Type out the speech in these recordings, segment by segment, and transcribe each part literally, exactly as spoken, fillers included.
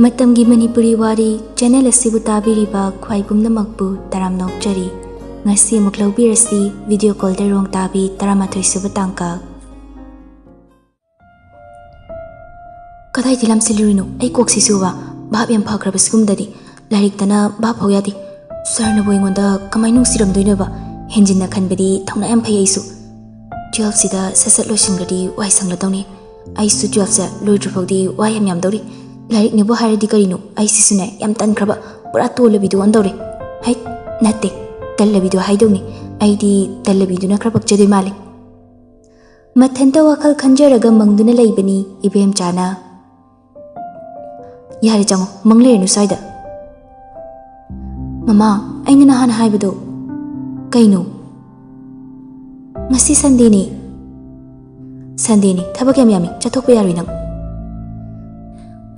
ꯃꯇꯝꯒꯤ ꯃꯅꯤꯄꯨꯔꯤ ꯋꯥꯔꯤ ꯆꯦꯅꯦꯜ ꯑꯁꯤꯕꯨ ꯇꯥꯕꯤꯔꯤꯕ ꯈ꯭ꯋꯥꯏ ꯄꯨꯝꯅꯃꯛꯄꯨ ꯇꯔꯥꯝꯅ ꯑꯣꯛꯆꯔꯤ꯫ ꯉꯁꯤ ꯑꯃꯨꯛ ꯂꯧꯕꯤꯔꯁꯤ ꯚꯤꯗꯤꯑꯣ ꯀꯣꯜꯗꯔ ꯔꯣꯡ ꯇꯥꯕꯤ ꯇꯔꯥꯃꯥꯊꯣꯏ ꯁꯨꯕ ꯇꯥꯡꯀꯛ꯫ ꯀꯗꯥꯏꯗ ꯂꯝꯁꯤꯜꯂꯨꯔꯤꯅꯣ? ꯑꯩ ꯀꯣꯛꯁꯤꯁꯨꯕ ꯚꯥꯞ ꯌꯥꯝ ꯐꯈ꯭ꯔꯕ ꯁꯤꯒꯨꯝꯗꯗꯤ꯫ ꯂꯥꯏꯔꯤꯛꯇꯅ ꯚꯥꯞ ꯐꯥꯎ ꯌꯥꯗꯦ꯫ ꯁꯥꯔꯅꯕꯨ ꯑꯩꯉꯣꯟꯗ ꯀꯃꯥꯏꯅ ꯅꯨꯡꯁꯤꯔꯝꯗꯣꯏꯅꯣꯕ? ꯍꯦꯟꯖꯤꯟꯅ ꯈꯟꯕꯗꯤ ꯊꯧꯅꯥ ꯌꯥꯝ ꯐꯩ ꯑꯩꯁꯨ꯫ ꯇꯨꯌꯦꯜꯐꯁꯤꯗ ꯁꯠ ꯁꯠ ꯂꯣꯏꯁꯤꯟꯈ꯭ꯔꯗꯤ ꯋꯥꯏ ꯁꯪꯂꯗꯧꯅꯤ꯫ ꯑꯩꯁꯨ ꯇꯨꯌꯦꯜꯐꯁꯦ ꯂꯣꯏꯗ꯭ꯔꯤꯐꯥꯎꯗꯤ ꯋꯥ ꯌꯥꯝ ꯌꯥꯝꯗꯧꯔꯤ꯫ ꯂꯥꯏꯔꯤꯛꯅꯦꯕꯨ ꯍꯥꯏꯔꯗꯤ ꯀꯔꯤꯅꯣ? ꯑꯩꯁꯤꯁꯨꯅꯦ ꯌꯥꯝ ꯇꯟꯈ꯭ꯔꯕ, ꯄꯨꯔꯥ ꯇꯣꯜꯂꯕꯤꯗꯣ ꯑꯣꯟꯗꯧꯔꯦ꯫ ꯍꯩꯠ, ꯅꯠꯇꯦ, ꯇꯜꯂꯕꯤꯗꯣ ꯍꯥꯏꯗꯧꯅꯤ꯫ ꯑꯩꯗꯤ ꯇꯜꯂꯕꯤꯗꯨꯅ ꯈꯔ ꯄꯛꯆꯗꯣꯏ ꯃꯥꯜꯂꯦ꯫ ꯃꯊꯟꯇ ꯋꯥꯈꯜ ꯈꯟꯖꯔꯒ ꯃꯪꯗꯨꯅ ꯂꯩꯕꯅꯤ ꯏꯕꯦꯝꯆꯥꯅ꯫ ꯌꯥꯔꯦ, ꯆꯪꯉꯣ, ꯃꯪ ꯂꯩꯔꯅꯨ ꯁ꯭ꯋꯥꯏꯗ꯫ ꯃꯃꯥ, ꯑꯩꯅ ꯅꯍꯥꯟ ꯍꯥꯏꯕꯗꯣ꯫ ꯀꯩꯅꯣ? ꯉꯁꯤ ꯁꯟꯗꯦꯅꯤ꯫ ꯁꯟꯗꯦꯅꯤ, ꯊꯕꯛ ꯌꯥꯝ ꯌꯥꯝꯃꯤ, ꯆꯠꯊꯣꯛꯄ ꯌꯥꯔꯣꯏ ꯅꯪ꯫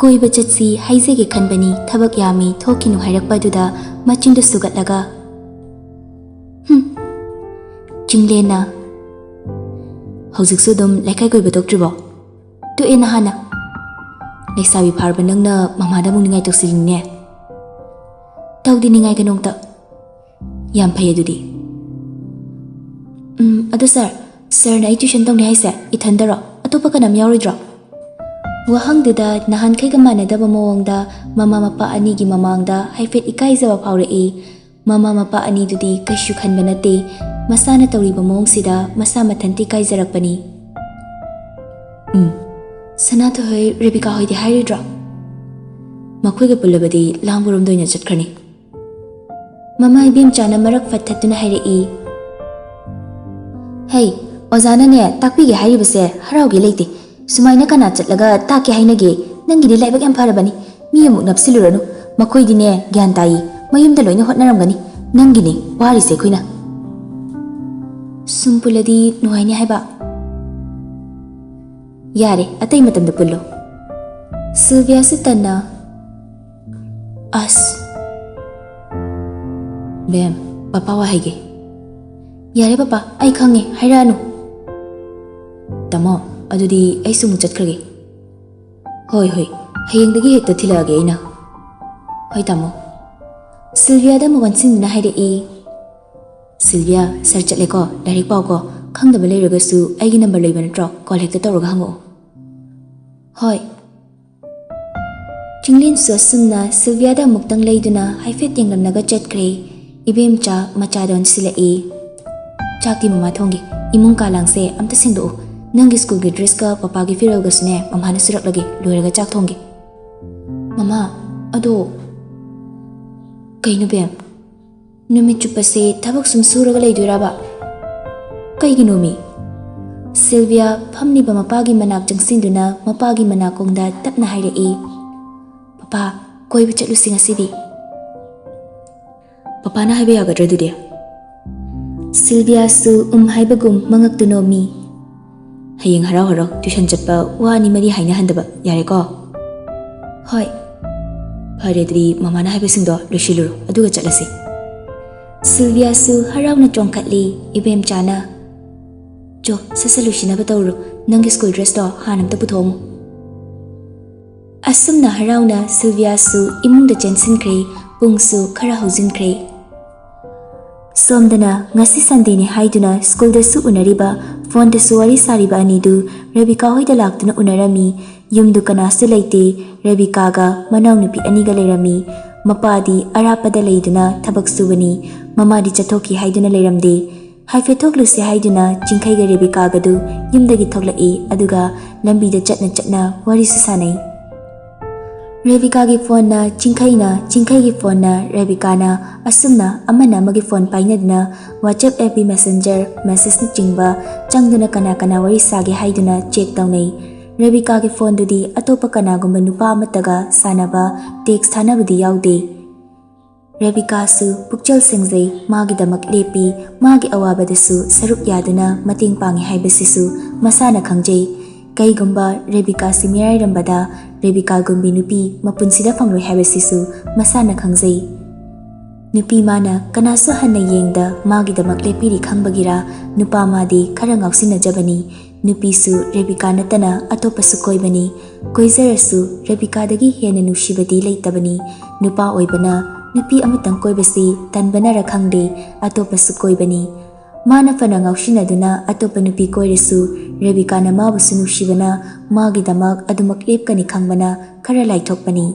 ꯀꯣꯏꯕ ꯆꯠꯁꯤ ꯍꯥꯏꯖꯒꯦ ꯈꯟꯕꯅꯤ, ꯊꯕꯛ ꯌꯥꯝꯃꯤ, ꯊꯣꯛꯈꯤꯅꯨ ꯍꯥꯏꯔꯛꯄ ꯑꯗꯨꯗ ꯃꯆꯤꯟꯗꯨ ꯁꯨꯒꯠꯂꯒ, "ꯍꯨꯝ, ꯆꯤꯡꯂꯦꯟꯅ ꯍꯧꯖꯤꯛꯁꯨ ꯑꯗꯨꯝ ꯂꯩꯀꯥꯏ ꯀꯣꯏꯕ ꯊꯣꯛꯇ꯭ꯔꯤꯕꯣ?" ꯇꯣꯛꯑꯦ ꯅꯍꯥꯟꯅ꯫ ꯂꯩꯁꯥꯕꯤ ꯐꯥꯔꯕ ꯅꯪꯅ ꯃꯃꯥꯗ ꯑꯃꯨꯛ ꯅꯤꯡꯉꯥꯏ ꯇꯧꯁꯤꯜꯂꯤꯅꯦ꯫ ꯇꯧꯗꯦ ꯅꯤꯡꯉꯥꯏꯒ ꯅꯣꯡꯇ꯫ ꯌꯥꯝ ꯐꯩ ꯑꯗꯨꯗꯤ꯫ ꯎꯝ, ꯑꯗꯨ ꯁꯥꯔ, ꯁꯥꯔꯅ ꯑꯩ ꯇ꯭ꯌꯨꯁꯟ ꯇꯧꯅꯤ ꯍꯥꯏꯁꯦ ꯏꯊꯟꯗꯔꯣ? ꯑꯇꯣꯞꯄ ꯀꯅꯥꯝ ꯌꯥꯎꯔꯣꯏꯗ꯭ꯔꯣ? ꯋꯥꯍꯪꯗꯨꯗ ꯅꯍꯥꯟꯈꯩꯒ ꯃꯥꯟꯅꯗꯕ ꯃꯑꯣꯡꯗ ꯃꯃꯥ ꯃꯄꯥ ꯑꯅꯤꯒꯤ ꯃꯃꯥꯡꯗ ꯍꯥꯏꯐꯦꯠ ꯏꯀꯥꯏꯖꯕ ꯐꯥꯎꯔꯛꯏ꯫ ꯃꯃꯥ ꯃꯄꯥ ꯑꯅꯤꯗꯨꯗꯤ ꯀꯩꯁꯨ ꯈꯟꯕ ꯅꯠꯇꯦ꯫ ꯃꯁꯥꯅ ꯇꯧꯔꯤꯕ ꯃꯑꯣꯡꯁꯤꯗ ꯃꯁꯥ ꯃꯊꯟꯇ ꯏꯀꯥꯏꯖꯔꯛꯄꯅꯤ꯫ ꯎꯝ꯫ ꯁꯅꯥꯊꯣꯏ ꯍꯣꯏ, ꯔꯦꯕꯤꯀꯥ ꯍꯣꯏꯗꯤ ꯍꯥꯏꯔꯣꯏꯗ꯭ꯔꯣ? ꯃꯈꯣꯏꯒ ꯄꯨꯜꯂꯕꯗꯤ ꯂꯥꯡꯕꯔꯣꯝꯗ ꯑꯣꯏꯅ ꯆꯠꯈ꯭ꯔꯅꯤ꯫ ꯃꯃꯥ ꯏꯕꯦꯝꯆꯥꯅ ꯃꯔꯛ ꯐꯠꯊꯠꯇꯨꯅ ꯍꯥꯏꯔꯛꯏ꯫ ꯍꯩ, ꯑꯣꯖꯥꯅꯅꯦ ꯇꯥꯛꯄꯤꯒꯦ ꯍꯥꯏꯔꯤꯕꯁꯦ ꯍꯔꯥꯎꯒꯦ ꯂꯩꯇꯦ꯫ ꯁꯨꯃꯥꯏꯅ ꯀꯅꯥ ꯆꯠꯂꯒ ꯇꯥꯛꯀꯦ ꯍꯥꯏꯅꯒꯦ? ꯅꯪꯒꯤꯗꯤ ꯂꯥꯏꯕꯛ ꯌꯥꯝ ꯐꯔꯕꯅꯤ꯫ ꯃꯤ ꯑꯃꯨꯛ ꯅꯞꯁꯤꯜꯂꯨꯔꯅꯨ꯫ ꯃꯈꯣꯏꯗꯤꯅꯦ ꯒ꯭ꯌꯥꯟ ꯇꯥꯏꯌꯦ꯫ ꯃꯌꯨꯝꯗ ꯂꯣꯏꯅ ꯍꯣꯠꯅꯔꯝꯒꯅꯤ꯫ ꯅꯪꯒꯤꯅꯦ ꯋꯥꯔꯤꯁꯦ ꯑꯩꯈꯣꯏꯅ꯫ ꯁꯨꯝ ꯄꯨꯜꯂꯗꯤ ꯅꯨꯡꯉꯥꯏꯅꯤ ꯍꯥꯏꯕ꯫ ꯌꯥꯔꯦ, ꯑꯇꯩ ꯃꯇꯝꯗ ꯄꯨꯜꯂꯣ꯫ ꯁꯤꯜꯚꯤꯌꯥꯁꯨ ꯇꯟꯅ, ꯑꯁ꯫ ꯕꯦꯝ, ꯄꯄꯥ ꯋꯥ ꯍꯥꯏꯒꯦ꯫ ꯌꯥꯔꯦ ꯄꯄꯥ, ꯑꯩ ꯈꯪꯉꯦ, ꯍꯥꯏꯔꯛꯑꯅꯨ꯫ ꯇꯥꯃꯣ, ꯑꯗꯨꯗꯤ ꯑꯩꯁꯨ ꯑꯃꯨꯛ ꯆꯠꯈ꯭ꯔꯒꯦ꯫ ꯍꯣꯏ, ꯍꯣꯏ, "ꯍꯌꯦꯡꯗꯒꯤ ꯍꯦꯛꯇ ꯊꯤꯜꯂꯛꯑꯒꯦ ꯑꯩꯅ꯫" "ꯍꯣꯏ ꯇꯥꯃꯣ꯫" ꯁꯤꯜꯚꯤꯌꯥꯗ ꯑꯃꯨꯛ ꯑꯣꯟꯁꯤꯟꯗꯨꯅ ꯍꯥꯏꯔꯛꯏ, "ꯁꯤꯜꯚꯤꯌꯥ, ꯁꯥꯔ ꯆꯠꯂꯦꯀꯣ, ꯂꯥꯏꯔꯤꯛ ꯄꯥꯎꯀꯣ꯫ ꯈꯪꯗꯕ ꯂꯩꯔꯒꯁꯨ ꯑꯩꯒꯤ ꯅꯝꯕꯔ ꯂꯩꯕ ꯅꯠꯇ꯭ꯔꯣ? ꯀꯣꯜ ꯍꯦꯛꯇ ꯇꯧꯔꯒ ꯍꯪꯉꯛꯑꯣ꯫" "ꯍꯣꯏ꯫" ꯆꯤꯡꯂꯦꯟꯁꯨ ꯑꯁꯨꯝꯅ ꯁꯤꯜꯚꯤꯌꯥꯗ ꯑꯃꯨꯛꯇꯪ ꯂꯩꯗꯨꯅ ꯍꯥꯏꯐꯦꯠ ꯌꯦꯡꯂꯝꯂꯒ ꯆꯠꯈ꯭ꯔꯦ꯫ ꯏꯕꯦꯝꯆꯥ ꯃꯆꯥꯗ ꯑꯣꯟꯁꯤꯜꯂꯛꯏ꯫ "ꯆꯥꯛꯇꯤ ꯃꯃꯥ ꯊꯣꯡꯒꯦ꯫ ꯏꯃꯨꯡ ꯀꯥ ꯂꯥꯡꯁꯦ ꯑꯝꯇ ꯁꯦꯡꯗꯣꯛꯎ꯫ ꯅꯪꯒꯤ ꯁ꯭ꯀꯨꯜꯒꯤ ꯗ꯭ꯔꯦꯁꯀ ꯄꯄꯥꯒꯤ ꯐꯤꯔꯣꯜꯒꯁꯨꯅꯦ ꯃꯃꯥꯅ ꯁꯨꯔꯛꯂꯒꯦ꯫ ꯂꯣꯏꯔꯒ ꯆꯥꯛ ꯊꯣꯡꯒꯦ꯫" "ꯃꯃꯥ, ꯑꯗꯣ꯫" "ꯀꯩꯅꯣ ꯕꯦꯝ? ꯅꯨꯃꯤꯠ ꯆꯨꯞꯄꯁꯦ ꯊꯕꯛ ꯁꯨꯝ ꯁꯨꯔꯒ ꯂꯩꯗꯣꯏꯔꯕ? ꯀꯩꯒꯤꯅꯣꯃꯤ?" ꯁꯤꯜꯚꯤꯌꯥ ꯐꯝꯂꯤꯕ ꯃꯄꯥꯒꯤ ꯃꯅꯥꯛ ꯆꯪꯁꯤꯟꯗꯨꯅ ꯃꯄꯥꯒꯤ ꯃꯅꯥꯀꯣꯡꯗ ꯇꯞꯅ ꯍꯥꯏꯔꯛꯏ, "ꯄꯄꯥ, ꯀꯣꯏꯕ ꯆꯠꯂꯨꯁꯤ ꯉꯁꯤꯗꯤ꯫" "ꯄꯄꯥꯅ ꯍꯥꯏꯕ ꯌꯥꯒꯗ꯭ꯔꯥ ꯑꯗꯨꯗꯤ?" ꯁꯤꯜꯚꯤꯌꯥꯁꯨ ꯎꯝ ꯍꯥꯏꯕꯒꯨꯝ ꯃꯉꯛꯇꯨ ꯅꯣꯝꯃꯤ꯫ "ꯍꯌꯦꯡ ꯍꯔꯥꯎ ꯍꯔꯥꯎ ꯇ꯭ꯌꯨꯁꯟ ꯆꯠꯄ ꯋꯥ ꯑꯅꯤ ꯃꯔꯤ ꯍꯥꯏꯅꯍꯟꯗꯕ, ꯌꯥꯔꯦꯀꯣ?" "ꯍꯣꯏ꯫" "ꯐꯔꯦ, ꯑꯗꯨꯗꯤ ꯃꯃꯥꯅ ꯍꯥꯏꯕꯁꯤꯡꯗꯣ ꯂꯣꯏꯁꯤꯜꯂꯨꯔꯣ, ꯑꯗꯨꯒ ꯆꯠꯂꯁꯤ꯫" ꯁꯤꯜꯚꯤꯌꯥꯁꯨ ꯍꯔꯥꯎꯅ ꯆꯣꯡꯈꯠꯂꯤ꯫ ꯏꯕꯦꯝꯆꯥꯅ, "ꯆꯣ, ꯁꯠ ꯁꯠ ꯂꯣꯏꯁꯤꯟꯅꯕ ꯇꯧꯔꯨꯔꯣ꯫ ꯅꯪꯒꯤ ꯁ꯭ꯀꯨꯜ ꯗ꯭ꯔꯦꯁꯇꯣ ꯍꯥꯟꯅ ꯑꯝꯇ ꯄꯨꯊꯣꯛꯑꯝꯃꯨ꯫" ꯑꯁꯨꯝꯅ ꯍꯔꯥꯎꯅ ꯁꯤꯜꯚꯤꯌꯥꯁꯨ ꯏꯃꯨꯡꯗ ꯆꯦꯟꯁꯤꯟꯈ꯭ꯔꯦ꯫ ꯄꯨꯡꯁꯨ ꯈꯔ ꯍꯧꯖꯤꯟꯈ꯭ꯔꯦ꯫ ꯁꯣꯝꯗꯅ ꯉꯁꯤ ꯁꯟꯗꯦꯅꯤ ꯍꯥꯏꯗꯨꯅ ꯁ꯭ꯀꯨꯜꯗꯁꯨ ꯎꯅꯔꯤꯕ, ꯐꯣꯟꯗꯁꯨ ꯋꯥꯔꯤ ꯁꯥꯔꯤꯕ ꯑꯅꯤꯗꯨ ꯔꯦꯕꯤꯀꯥ ꯍꯣꯏꯗ ꯂꯥꯛꯇꯨꯅ ꯎꯅꯔꯝꯃꯤ꯫ ꯌꯨꯝꯗꯨ ꯀꯅꯥꯁꯨ ꯂꯩꯇꯦ꯫ ꯔꯦꯕꯤꯀꯥꯒ ꯃꯅꯥꯎꯅꯨꯄꯤ ꯑꯅꯤꯒ ꯂꯩꯔꯝꯃꯤ꯫ ꯃꯄꯥꯗꯤ ꯑꯔꯥꯞꯄꯗ ꯂꯩꯗꯨꯅ ꯊꯕꯛ ꯁꯨꯕꯅꯤ꯫ ꯃꯃꯥꯗꯤ ꯆꯠꯊꯣꯛꯈꯤ ꯍꯥꯏꯗꯨꯅ ꯂꯩꯔꯝꯗꯦ꯫ ꯍꯥꯏꯐꯦꯠ ꯊꯣꯛꯂꯨꯁꯦ ꯍꯥꯏꯗꯨꯅ ꯆꯤꯡꯈꯩꯒ ꯔꯦꯕꯤꯀꯥꯒꯗꯨ ꯌꯨꯝꯗꯒꯤ ꯊꯣꯛꯂꯛꯏ꯫ ꯑꯗꯨꯒ ꯂꯝꯕꯤꯗ ꯆꯠꯅ ꯆꯠꯅ ꯋꯥꯔꯤꯁꯨ ꯁꯥꯟꯅꯩ꯫ ꯔꯦꯕꯤꯀꯥꯒꯤ ꯐꯣꯟꯅ ꯆꯤꯡꯈꯩꯅ, ꯆꯤꯡꯈꯩꯒꯤ ꯐꯣꯟꯅ ꯔꯦꯕꯤꯀꯥꯅ, ꯑꯁꯨꯝꯅ ꯑꯃꯅ ꯑꯃꯒꯤ ꯐꯣꯟ ꯄꯥꯏꯅꯗꯨꯅ WhatsApp, F B Messenger, messageꯅꯆꯤꯡꯕ ꯆꯪꯗꯨꯅ ꯀꯅꯥ ꯀꯅꯥ ꯋꯥꯔꯤ ꯁꯥꯒꯦ ꯍꯥꯏꯗꯨꯅ check ꯇꯧꯅꯩ꯫ ꯔꯦꯕꯤꯀꯥꯒꯤ ꯐꯣꯟꯗꯨꯗꯤ ꯑꯇꯣꯞꯄ ꯀꯅꯥꯒꯨꯝꯕ ꯅꯨꯄꯥ ꯑꯃꯠꯇꯒ ꯁꯥꯟꯅꯕ, text ꯊꯥꯅꯕꯗꯤ ꯌꯥꯎꯗꯦ꯫ ꯔꯦꯕꯤꯀꯥꯁꯨ ꯄꯨꯛꯆꯦꯜ ꯁꯦꯡꯖꯩ, ꯃꯥꯒꯤꯗꯃꯛ ꯂꯦꯞꯄꯤ, ꯃꯥꯒꯤ ꯑꯋꯥꯕꯗꯁꯨ ꯁꯔꯨꯛ ꯌꯥꯗꯨꯅ ꯃꯇꯦꯡ ꯄꯥꯡꯉꯤ ꯍꯥꯏꯕꯁꯤꯁꯨ ꯃꯁꯥꯅ ꯈꯪꯖꯩ꯫ ꯀꯩꯒꯨꯝꯕ ꯔꯦꯕꯤꯀꯥꯁꯤ ꯃꯤꯔꯥꯏꯔꯝꯕꯗ ꯔꯦꯕꯤꯀꯥꯒꯨꯝꯕꯤ ꯅꯨꯄꯤ ꯃꯄꯨꯟꯁꯤꯗ ꯐꯪꯂꯣꯏ ꯍꯥꯏꯕꯁꯤꯁꯨ ꯃꯁꯥꯅ ꯈꯪꯖꯩ꯫ ꯅꯨꯄꯤ ꯃꯥꯅ ꯀꯅꯥꯁꯨ ꯍꯟꯅ ꯌꯦꯡꯗ ꯃꯥꯒꯤꯗꯃꯛ ꯂꯦꯞꯄꯤꯔꯤ ꯈꯪꯕꯒꯤꯔꯥ ꯅꯨꯄꯥ ꯃꯥꯗꯤ ꯈꯔ ꯉꯥꯎꯁꯤꯟꯅꯖꯕꯅꯤ꯫ ꯅꯨꯄꯤꯁꯨ ꯔꯦꯕꯤꯀꯥ ꯅꯠꯇꯅ ꯑꯇꯣꯞꯄꯁꯨ ꯀꯣꯏꯕꯅꯤ꯫ ꯀꯣꯏꯖꯔꯁꯨ ꯔꯦꯕꯤꯀꯥꯗꯒꯤ ꯍꯦꯟꯅ ꯅꯨꯡꯁꯤꯕꯗꯤ ꯂꯩꯇꯕꯅꯤ꯫ ꯅꯨꯄꯥ ꯑꯣꯏꯕꯅ ꯅꯨꯄꯤ ꯑꯃꯇꯪ ꯀꯣꯏꯕꯁꯤ ꯇꯟꯕꯅꯔ ꯈꯪꯗꯦ, ꯑꯇꯣꯞꯄꯁꯨ ꯀꯣꯏꯕꯅꯤ꯫ ꯃꯥꯅ ꯐꯅ ꯉꯥꯎꯁꯤꯟꯅꯗꯨꯅ ꯑꯇꯣꯞꯄ ꯅꯨꯄꯤ ꯀꯣꯏꯔꯁꯨ ꯔꯦꯕꯤꯀꯥꯅ ꯃꯥꯕꯨꯁꯨ ꯅꯨꯡꯁꯤꯕꯅ ꯃꯥꯒꯤꯗꯃꯛ ꯑꯗꯨꯃꯛ ꯂꯦꯞꯀꯅꯤ ꯈꯪꯕꯅ ꯈꯔ ꯂꯥꯏꯊꯣꯛꯄꯅꯤ꯫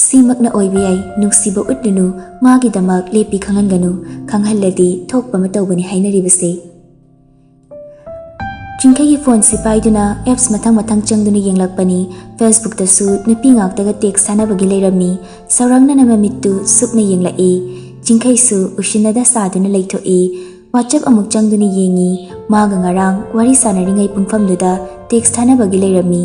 ꯁꯤꯃꯛꯅ ꯑꯣꯏꯕ ꯌꯥꯏ, ꯅꯨꯡꯁꯤꯕ ꯎꯠꯂꯨꯅꯨ, ꯃꯥꯒꯤꯗꯃꯛ ꯂꯦꯞꯄꯤ ꯈꯪꯍꯟꯒꯅꯨ, ꯈꯪꯍꯜꯂꯗꯤ ꯊꯣꯛꯄ ꯑꯃ ꯇꯧꯕꯅꯤ ꯍꯥꯏꯅꯔꯤꯕꯁꯦ꯫ ꯆꯤꯡꯈꯩꯒꯤ ꯐꯣꯟꯁꯤ ꯄꯥꯏꯗꯨꯅ ꯑꯦꯞꯁ ꯃꯊꯪ ꯃꯊꯪ ꯆꯪꯗꯨꯅ ꯌꯦꯡꯂꯛꯄꯅꯤ꯫ ꯐꯦꯁꯕꯨꯛꯇꯁꯨ ꯅꯨꯄꯤ ꯉꯥꯛꯇꯒ ꯇꯦꯛꯁ ꯊꯥꯅꯕꯒꯤ ꯂꯩꯔꯝꯃꯤ꯫ ꯁꯧꯔꯥꯡꯅꯅ ꯃꯃꯤꯠꯇꯨ ꯁꯨꯞꯅ ꯌꯦꯡꯂꯛꯏ꯫ ꯆꯤꯡꯈꯩꯁꯨ ꯎꯁꯤꯟꯅꯗ ꯁꯥꯗꯨꯅ ꯂꯩꯊꯣꯛꯏ꯫ ꯋꯥꯆꯞ ꯑꯃꯨꯛ ꯆꯪꯗꯨꯅ ꯌꯦꯡꯉꯤ꯫ ꯃꯥꯒ ꯉꯔꯥꯡ ꯋꯥꯔꯤ ꯁꯥꯟꯅꯔꯤꯉꯩ ꯄꯨꯡꯐꯝꯗꯨꯗ ꯇꯦꯛꯁ ꯊꯥꯅꯕꯒꯤ ꯂꯩꯔꯝꯃꯤ꯫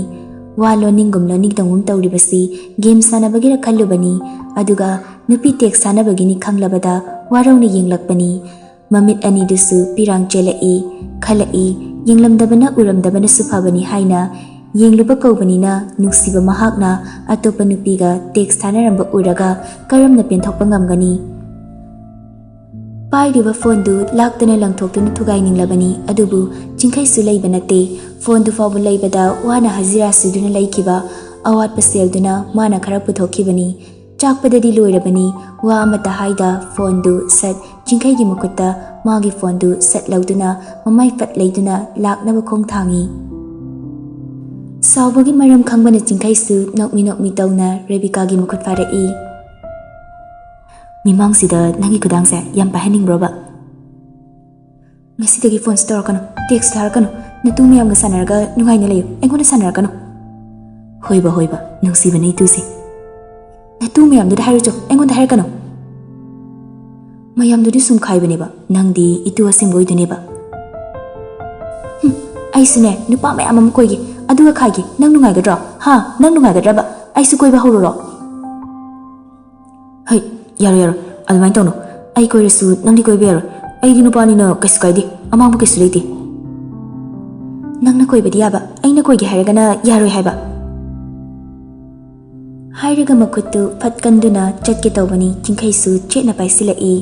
ꯋꯥ ꯂꯣꯟꯅꯤꯡꯒꯨꯝ ꯂꯣꯟꯅꯤꯡꯗꯒꯨꯝ ꯇꯧꯔꯤꯕꯁꯤ ꯒꯦꯝ ꯁꯥꯟꯅꯕꯒꯤꯔ ꯈꯜꯂꯨꯕꯅꯤ꯫ ꯑꯗꯨꯒ ꯅꯨꯄꯤ ꯇꯦꯛꯁ ꯊꯥꯅꯕꯒꯤꯅꯤ ꯈꯪꯂꯕꯗ ꯋꯥꯔꯧꯅ ꯌꯦꯡꯂꯛꯄꯅꯤ꯫ ꯃꯃꯤꯠ ꯑꯅꯤꯗꯨꯁꯨ ꯄꯤꯔꯥꯡ ꯆꯦꯜꯂꯛꯏ, ꯈꯜꯂꯛꯏ, ꯌꯦꯡꯂꯝꯗꯕꯅ ꯎꯔꯝꯗꯕꯅꯁꯨ ꯐꯕꯅꯤ ꯍꯥꯏꯅ ꯌꯦꯡꯂꯨꯕ ꯀꯧꯕꯅꯤꯅ ꯅꯨꯡꯁꯤꯕ ꯃꯍꯥꯛꯅ ꯑꯇꯣꯞꯄ ꯅꯨꯄꯤꯒ ꯇꯦꯛꯁ ꯊꯥꯅꯔꯝꯕ ꯎꯔꯒ ꯀꯔꯝꯅ ꯄꯦꯟꯊꯣꯛꯄ ꯉꯝꯒꯅꯤ? ꯄꯥꯏꯔꯤꯕ ꯐꯣꯟꯗꯨ ꯂꯥꯛꯇꯅ ꯂꯪꯊꯣꯛꯇꯨꯅ ꯊꯨꯒꯥꯏꯅꯤꯡꯂꯕꯅꯤ, ꯑꯗꯨꯕꯨ ꯆꯤꯡꯈꯩꯁꯨ ꯂꯩꯕ ꯅꯠꯇꯦ꯫ ꯐꯣꯟꯗꯨ ꯐꯥꯎꯕ ꯂꯩꯕꯗ ꯋꯥꯅ ꯍꯖꯤꯔꯥ ꯁꯨꯗꯨꯅ ꯂꯩꯈꯤꯕ ꯑꯋꯥꯠꯄ ꯁꯦꯜꯗꯨꯅ ꯃꯥꯅ ꯈꯔ ꯄꯨꯊꯣꯛꯈꯤꯕꯅꯤ꯫ ꯆꯥꯛꯄꯗꯗꯤ ꯂꯣꯏꯔꯕꯅꯤ꯫ ꯋꯥ ꯑꯃꯠꯇ ꯍꯥꯏꯗ ꯐꯣꯟꯗꯨ ꯁꯠ ꯆꯤꯡꯈꯩꯒꯤ ꯃꯈꯨꯠꯇ ꯃꯥꯒꯤ ꯐꯣꯟꯗꯨ ꯁꯠ ꯂꯧꯗꯨꯅ ꯃꯃꯥꯏ ꯐꯠ ꯂꯩꯗꯨꯅ ꯂꯥꯛꯅꯕ ꯈꯣꯡ ꯊꯥꯡꯏ꯫ ꯁꯥꯎꯕꯒꯤ ꯃꯔꯝ ꯈꯪꯕꯅ ꯆꯤꯡꯈꯩꯁꯨ ꯅꯣꯛꯃꯤ ꯅꯣꯛꯃꯤ ꯇꯧꯅ ꯔꯦꯕꯤꯀꯥꯒꯤ ꯃꯈꯨꯠ ꯐꯥꯔꯛꯏ꯫ "ꯃꯤꯃꯥꯡꯁꯤꯗ ꯅꯪꯒꯤ ꯈꯨꯗꯥꯡꯁꯦ ꯌꯥꯝ ꯄꯥꯏꯍꯟꯅꯤꯡꯕ꯭ꯔꯣꯕ?" "ꯉꯁꯤꯗꯒꯤ ꯐꯣꯟꯁꯨ ꯇꯧꯔꯛꯀꯅꯨ, ꯇꯦꯛꯁ ꯊꯥꯔꯛꯀꯅꯨ, ꯅꯇꯨ ꯃꯌꯥꯝꯒ ꯁꯥꯟꯅꯔꯒ ꯅꯨꯡꯉꯥꯏꯅ ꯂꯩꯌꯨ, ꯑꯩꯉꯣꯟꯗ ꯁꯥꯟꯅꯔꯛꯀꯅꯨ꯫" "ꯍꯣꯏꯕ, ꯍꯣꯏꯕ, ꯅꯨꯡꯁꯤꯕꯅꯦ ꯏꯇꯨꯁꯦ꯫" "ꯅꯇꯨ ꯃꯌꯥꯝꯗꯨꯗ ꯍꯥꯏꯔꯨꯆꯣ, ꯑꯩꯉꯣꯟꯗ ꯍꯥꯏꯔꯛꯀꯅꯨ꯫" "ꯃꯌꯥꯝꯗꯨꯗꯤ ꯁꯨꯝ ꯈꯥꯏꯕꯅꯦꯕ, ꯅꯪꯗꯤ ꯏꯇꯨ ꯑꯁꯦꯡꯕ ꯑꯣꯏꯗꯣꯏꯅꯦꯕ꯫" "ꯍꯨꯝ, ꯑꯩꯁꯨꯅꯦ ꯅꯨꯄꯥ ꯃꯌꯥꯝ ꯑꯃ ꯀꯣꯏꯒꯦ, ꯑꯗꯨꯒ ꯈꯥꯏꯒꯦ, ꯅꯪ ꯅꯨꯡꯉꯥꯏꯒꯗ꯭ꯔꯣ? ꯍꯥ, ꯅꯪ ꯅꯨꯡꯉꯥꯏꯒꯗ꯭ꯔꯕ? ꯑꯩꯁꯨ ꯀꯣꯏꯕ ꯍꯧꯔꯨꯔꯣ?" "ꯍꯩ, ꯌꯥꯔꯣꯏ, ꯌꯥꯔꯣꯏ, ꯑꯗꯨꯃꯥꯏꯅ ꯇꯧꯅꯨ꯫ ꯑꯩ ꯀꯣꯏꯔꯁꯨ ꯅꯪꯗꯤ ꯀꯣꯏꯕ ꯌꯥꯔꯣꯏ꯫ ꯑꯩꯗꯤ ꯅꯨꯄꯥꯅꯤꯅ ꯀꯩꯁꯨ ꯀꯥꯏꯗꯦ, ꯑꯃꯥꯡꯕ ꯀꯩꯁꯨ ꯂꯩꯇꯦ꯫" "ꯅꯪꯅ ꯀꯣꯏꯕꯗꯤ ꯌꯥꯕ, ꯑꯩꯅ ꯀꯣꯏꯒꯦ ꯍꯥꯏꯔꯒꯅ ꯌꯥꯔꯣꯏ ꯍꯥꯏꯕ?" ꯍꯥꯏꯔꯒ ꯃꯈꯨꯠꯇꯨ ꯐꯠ ꯀꯟꯗꯨꯅ ꯆꯠꯀꯦ ꯇꯧꯕꯅꯤ, ꯆꯤꯡꯈꯩꯁꯨ ꯆꯦꯠꯅ ꯄꯥꯏꯁꯤꯜꯂꯛꯏ꯫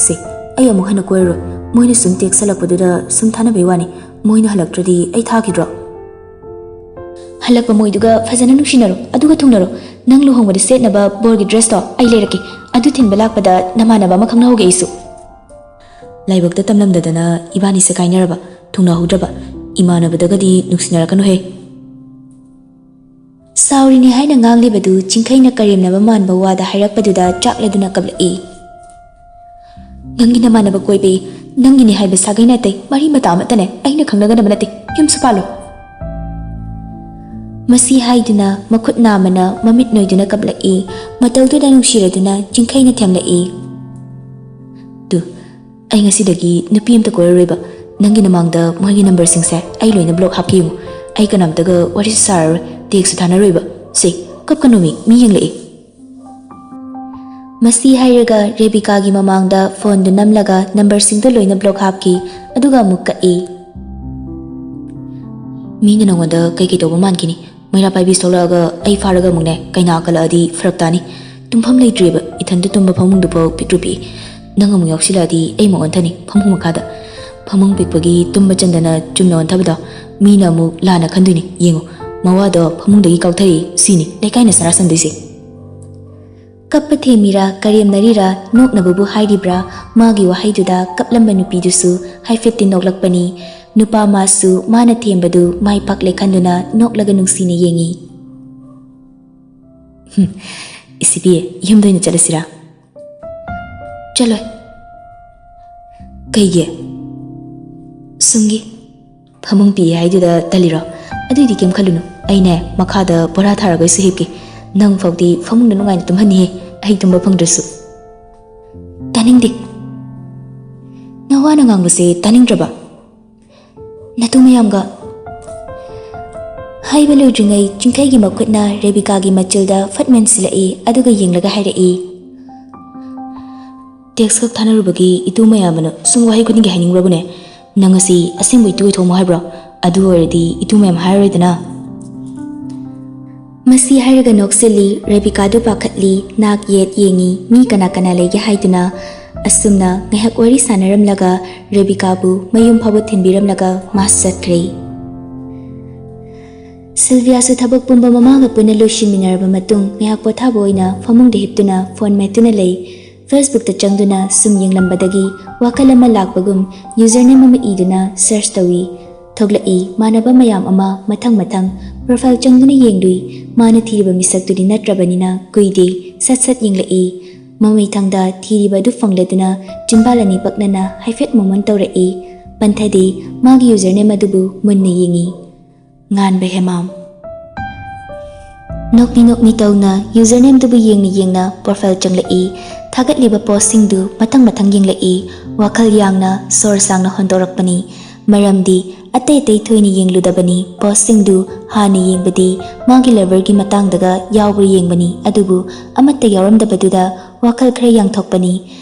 "ꯁꯦ, ꯑꯩ ꯑꯃꯨꯛ ꯍꯟꯅ ꯀꯣꯏꯔꯔꯣꯏ꯫ ꯃꯣꯏꯅ ꯁꯨꯝ ꯇꯦꯛꯁ ꯍꯜꯂꯛꯄꯗꯨꯗ ꯁꯨꯝ ꯊꯥꯅꯕꯩ ꯋꯥꯅꯤ꯫ ꯃꯣꯏꯅ ꯍꯜꯂꯛꯇ꯭ꯔꯗꯤ ꯑꯩ ꯊꯥꯈꯤꯗ꯭ꯔꯣ? ꯍꯜꯂꯛꯄ ꯃꯣꯏꯗꯨꯒ ꯐꯖꯅ ꯅꯨꯡꯁꯤꯅꯔꯣ, ꯑꯗꯨꯒ ꯊꯨꯡꯅꯔꯣ꯫ ꯅꯪ ꯂꯨꯍꯣꯡꯕꯗ ꯁꯦꯠꯅꯕ ꯕꯣꯔꯒꯤ ꯗ꯭ꯔꯦꯁꯇꯣ ꯑꯩ ꯂꯩꯔꯛꯀꯦ꯫ ꯑꯗꯨ ꯊꯤꯟꯕ ꯂꯥꯛꯄꯗ ꯅꯃꯥꯟꯅꯕ ꯑꯃ ꯈꯪꯅꯍꯧꯒꯦ ꯑꯩꯁꯨ꯫ ꯂꯥꯏꯕꯛꯇ ꯇꯝꯂꯝꯗꯗꯅ ꯏꯕꯥꯅꯤꯁꯦ ꯀꯥꯏꯅꯔꯕ, ꯊꯨꯡꯅꯍꯧꯗ꯭ꯔꯕ꯫ ꯏꯃꯥꯟꯅꯕꯗꯒꯗꯤ ꯅꯨꯡꯁꯤꯅꯔꯛꯀꯅꯨꯍꯦ꯫ ꯁꯥꯎꯔꯤꯅꯦ ꯍꯥꯏꯅ ꯉꯥꯡꯂꯤꯕꯗꯨ ꯆꯤꯡꯈꯩꯅ ꯀꯔꯦꯝꯅꯕ ꯃꯥꯟꯕ ꯋꯥꯗ ꯍꯥꯏꯔꯛꯄꯗꯨꯗ ꯆꯥꯛꯂꯗꯨꯅ ꯀꯞꯂꯛꯏ꯫ ꯅꯪꯒꯤ ꯅꯃꯥꯟꯅꯕ ꯀꯣꯏꯕꯤ, ꯅꯪꯒꯤꯅꯤ ꯍꯥꯏꯕ ꯁꯥꯒꯩ ꯅꯥꯇꯩ ꯃꯔꯤ ꯃꯇꯥ ꯑꯃꯠꯇꯅꯦ, ꯑꯩꯅ ꯈꯪꯅꯒꯗꯕ ꯅꯠꯇꯦ꯫ ꯌꯨꯝꯁꯨ ꯄꯥꯜꯂꯣ꯫ ꯃꯁꯤ ꯍꯥꯏꯗꯨꯅ ꯃꯈꯨꯠ ꯅꯥꯝꯃꯅ ꯃꯃꯤꯠ ꯅꯣꯏꯗꯨꯅ ꯀꯞꯂꯛꯏ꯫ ꯃꯇꯧꯗꯨꯗ ꯅꯨꯡꯁꯤꯔꯗꯨꯅ ꯆꯤꯡꯈꯩꯅ ꯊꯦꯝꯂꯛꯏ꯫ ꯇꯨ, ꯑꯩ ꯉꯁꯤꯗꯒꯤ ꯅꯨꯄꯤ ꯑꯝꯇ ꯀꯣꯏꯔꯔꯣꯏꯕ꯫ ꯅꯪꯒꯤ ꯅꯃꯥꯡꯗ ꯃꯣꯏꯒꯤ ꯅꯝꯕꯔꯁꯤꯡꯁꯦ ꯑꯩ ꯂꯣꯏꯅ ꯕ꯭ꯂꯣꯛ ꯍꯥꯞꯀꯦ ꯌꯦꯡꯉꯨ꯫ ꯑꯩ ꯀꯅꯥꯝꯇꯒ ꯋꯥꯔꯤꯁꯨ ꯁꯥꯔꯔꯣꯏ, ꯇꯦꯛꯁꯁꯨ ꯊꯥꯅꯔꯣꯏꯕ꯫ ꯁꯦ, ꯀꯞꯀꯅꯨꯃꯤ, ꯃꯤ ꯌꯦꯡꯂꯛꯏ꯫ ꯃꯁꯤ ꯍꯥꯏꯔꯒ ꯔꯦꯕꯤꯀꯥꯒꯤ ꯃꯃꯥꯡꯗ ꯐꯣꯟꯗꯨ ꯅꯝꯂꯒ ꯅꯝꯕꯔꯁꯤꯡꯗꯨ ꯂꯣꯏꯅ ꯕ꯭ꯂꯣꯛ ꯍꯥꯞꯈꯤ, ꯑꯗꯨꯒ ꯑꯃꯨꯛ ꯀꯛꯏ꯫ ꯃꯤꯅ ꯅꯉꯣꯟꯗ ꯀꯩꯀꯩ ꯇꯧꯕ ꯃꯥꯟꯈꯤꯅꯤ? ꯃꯩꯔꯥ ꯄꯥꯏꯕꯤ ꯊꯣꯛꯂꯛꯑꯒ ꯑꯩ ꯐꯥꯔꯒ ꯑꯃꯨꯛꯅꯦ ꯀꯩꯅꯥ ꯀꯜꯂꯛꯑꯗꯤ ꯐꯔꯛ ꯇꯥꯅꯤ꯫ ꯇꯨꯝꯐꯝ ꯂꯩꯇ꯭ꯔꯦꯕ, ꯏꯊꯟꯇ ꯇꯨꯝꯕ ꯐꯃꯨꯡꯗꯨꯐꯥꯎ ꯄꯤꯛꯇ꯭ꯔꯨ ꯄꯤꯛꯏ꯫ ꯅꯪ ꯑꯃꯨꯛ ꯌꯥꯎꯁꯤꯜꯂꯛꯑꯗꯤ ꯑꯩ ꯑꯃꯨꯛ ꯑꯣꯟꯊꯅꯤ ꯐꯃꯨꯡ ꯃꯈꯥꯗ꯫ ꯐꯃꯨꯡ ꯄꯤꯛꯄꯒꯤ ꯇꯨꯝꯕ ꯆꯟꯗꯅ ꯆꯨꯝꯅ ꯑꯣꯟꯊꯕꯗꯣ ꯃꯤꯅ ꯑꯃꯨꯛ ꯂꯥꯟꯅ ꯈꯟꯗꯣꯏꯅꯤ꯫ ꯌꯦꯡꯉꯨ, ꯃꯋꯥꯗꯣ ꯐꯃꯨꯡꯗꯒꯤ ꯀꯥꯎꯊꯔꯛꯏ, ꯁꯤꯅꯤ ꯂꯩꯀꯥꯏꯅ ꯁꯔꯥ ꯁꯟꯗꯣꯏꯁꯦ꯫ ꯀꯞꯄ ꯊꯦꯝꯃꯤꯔꯥ, ꯀꯔꯦꯝꯅꯔꯤꯔꯥ, ꯅꯣꯛꯅꯕꯕꯨ ꯍꯥꯏꯔꯤꯕ꯭ꯔꯥ, ꯃꯥꯒꯤ ꯋꯥꯍꯩꯗꯨꯗ ꯀꯞꯂꯝꯕ ꯅꯨꯄꯤꯗꯨꯁꯨ ꯍꯥꯏꯐꯦꯠꯇꯤ ꯅꯣꯛꯂꯛꯄꯅꯤ꯫ ꯅꯨꯄꯥ ꯃꯥꯁꯨ ꯃꯥꯅ ꯊꯦꯝꯕꯗꯨ ꯃꯥꯏ ꯄꯥꯛꯂꯦ ꯈꯟꯗꯨꯅ ꯅꯣꯛꯂꯒ ꯅꯨꯡꯁꯤꯅ ꯌꯦꯡꯉꯤ꯫ "ꯍꯨꯝ, ꯏꯁꯤꯕꯤ, ꯌꯨꯝꯗ ꯑꯣꯏꯅ ꯆꯠꯂꯁꯤꯔꯥ?" "ꯆꯠꯂꯣꯏ꯫" "ꯀꯩꯒꯤ?" "ꯁꯨꯝꯒꯤ꯫ ꯐꯃꯨꯡ ꯄꯤꯛꯑꯦ ꯍꯥꯏꯗꯨꯗ ꯇꯜꯂꯤꯔꯣ? ꯑꯗꯨꯏꯗꯤ ꯀꯩꯝ ꯈꯜꯂꯨꯅꯨ꯫ ꯑꯩꯅꯦ ꯃꯈꯥꯗ ꯕꯣꯔꯥ ꯊꯥꯔꯒꯁꯨ ꯍꯤꯞꯀꯦ꯫ ꯅꯪ ꯐꯥꯎꯗꯤ ꯐꯃꯨꯡꯗ ꯅꯨꯡꯉꯥꯏꯅ ꯇꯨꯝꯍꯟꯅꯤꯍꯦ, ꯑꯩ ꯇꯨꯝꯕ ꯐꯪꯗ꯭ꯔꯁꯨ꯫" "ꯇꯥꯅꯤꯡꯗꯦ꯫ ꯅꯋꯥꯅ ꯉꯥꯡꯕꯁꯦ ꯇꯥꯅꯤꯡꯗ꯭ꯔꯕ? ꯅꯇꯨ ꯃꯌꯥꯝꯒ꯫" ꯍꯥꯏꯕ ꯂꯣꯏꯗ꯭ꯔꯤꯉꯩ ꯆꯤꯡꯈꯩꯒꯤ ꯃꯈꯨꯠꯅ ꯔꯦꯕꯤꯀꯥꯒꯤ ꯃꯆꯤꯜꯗ ꯐꯠ ꯃꯦꯟꯁꯤꯜꯂꯛꯏ, ꯑꯗꯨꯒ ꯌꯦꯡꯂꯒ ꯍꯥꯏꯔꯛꯏ꯫ "ꯇꯦꯛꯁ ꯈꯛ ꯊꯥꯅꯔꯨꯕꯒꯤ ꯏꯇꯨ ꯃꯌꯥꯝꯕꯅ ꯁꯨꯝ ꯋꯥꯍꯩ ꯈꯨꯗꯤꯡꯒꯤ ꯍꯥꯏꯅꯤꯡꯕ꯭ꯔꯕꯅꯦ? ꯅꯪ ꯑꯁꯤ ꯑꯁꯦꯡꯕ ꯏꯇꯨ ꯑꯣꯏꯊꯣꯛꯑꯝꯃꯣ ꯍꯥꯏꯕ꯭ꯔꯣ? ꯑꯗꯨ ꯑꯣꯏꯔꯗꯤ ꯏꯇꯨ ꯃꯌꯥꯝ ꯍꯥꯏꯔꯔꯣꯏꯗꯅ꯫" ꯃꯁꯤ ꯍꯥꯏꯔꯒ ꯅꯣꯛꯁꯤꯜꯂꯤ꯫ ꯔꯦꯕꯤꯀꯥꯗꯨ ꯄꯥꯈꯠꯂꯤ, ꯅꯥꯛ ꯌꯦꯠ ꯌꯦꯡꯉꯤ, ꯃꯤ ꯀꯅꯥ ꯀꯅꯥ ꯂꯩꯒꯦ ꯍꯥꯏꯗꯨꯅ꯫ ꯑꯁꯨꯝꯅ ꯉꯥꯏꯍꯥꯛ ꯋꯥꯔꯤ ꯁꯥꯟꯅꯔꯝꯂꯒ ꯔꯦꯕꯤꯀꯥꯕꯨ ꯃꯌꯨꯝ ꯐꯥꯎꯕ ꯊꯤꯟꯕꯤꯔꯝꯂꯒ ꯃꯥꯁ ꯆꯠꯈ꯭ꯔꯦ꯫ ꯁꯤꯜꯚꯤꯌꯥꯁꯨ ꯊꯕꯛ ꯄꯨꯝꯕ ꯃꯃꯥꯒ ꯄꯨꯟꯅ ꯂꯣꯏꯁꯤꯟꯃꯤꯟꯅꯔꯕ ꯃꯇꯨꯡ ꯉꯥꯏꯍꯥꯛ ꯄꯣꯊꯥꯕ ꯑꯣꯏꯅ ꯐꯃꯨꯡꯗ ꯍꯤꯞꯇꯨꯅ ꯐꯣꯟ ꯃꯦꯠꯇꯨꯅ ꯂꯩ꯫ Facebookꯇ ꯆꯪꯗꯨꯅ ꯁꯨꯝ ꯌꯦꯡꯂꯝꯕꯗꯒꯤ ꯋꯥꯈꯜ ꯑꯃ ꯂꯥꯛꯄꯒꯨꯝ username ꯑꯃ ꯏꯗꯨꯅ search ꯇꯧꯏ꯫ ꯊꯣꯛꯂꯛꯏ ꯃꯥꯟꯅꯕ ꯃꯌꯥꯝ ꯑꯃ ꯃꯊꯪ ꯃꯊꯪ꯫ Profile ꯆꯪꯗꯨꯅ ꯌꯦꯡꯂꯨꯏ꯫ ꯃꯥꯅ ꯊꯤꯔꯤꯕ ꯃꯤꯁꯛꯇꯨꯗꯤ ꯅꯠꯇ꯭ꯔꯕꯅꯤꯅ ꯀꯨꯏꯗꯦ꯫ ꯁꯠ ꯁꯠ ꯌꯦꯡꯂꯛꯏ꯫ ꯃꯃꯩꯊꯪꯗ ꯊꯤꯔꯤꯕ ꯑꯗꯨ ꯐꯪꯂꯗꯨꯅ ꯆꯤꯟꯕꯥꯜ ꯑꯅꯤ ꯄꯛꯅꯅ ꯍꯥꯏꯐꯦꯠ ꯃꯣꯃꯣꯟ ꯇꯧꯔꯛꯏ꯫ ꯄꯟꯊꯗꯦ꯫ ꯃꯥꯒꯤ username ꯑꯗꯨꯕꯨ ꯃꯨꯟꯅ ꯌꯦꯡꯏ꯫ ꯉꯥꯟꯕ ꯍꯦꯃꯥꯝ꯫ ꯅꯣꯛꯃꯤ ꯅꯣꯛꯃꯤ ꯇꯧꯅ usernameꯗꯨꯕꯨ ꯌꯦꯡꯅ ꯌꯦꯡꯅ profile ꯆꯪꯂꯛꯏ꯫ ꯊꯥꯒꯠꯂꯤꯕ postꯁꯤꯡꯗꯨ ꯃꯊꯪ ꯃꯊꯪ ꯌꯦꯡꯂꯛꯏ꯫ ꯋꯥꯈꯜ ꯌꯥꯡꯅ ꯁꯣꯔ ꯁꯥꯡꯅ ꯍꯣꯟꯗꯣꯔꯛꯄꯅꯤ꯫ ꯃꯔꯝꯗꯤ ꯑꯇꯩ ꯑꯇꯩ ꯊꯣꯏꯅ ꯌꯦꯡꯂꯨꯗꯕꯅꯤ꯫ Postꯁꯤꯡꯗꯨ ꯍꯥꯟꯅ ꯌꯦꯡꯕꯗꯤ ꯃꯥꯒꯤ loverꯒꯤ ꯃꯇꯥꯡꯗꯒ ꯌꯥꯎꯕ꯭ꯔꯥ ꯌꯦꯡꯕꯅꯤ, ꯑꯗꯨꯕꯨ ꯑꯃꯠꯇ ꯌꯥꯎꯔꯝꯗꯕꯗꯨꯗ ꯋꯥꯈꯜ ꯈꯔ ꯌꯥꯡꯊꯣꯛꯄꯅꯤ꯫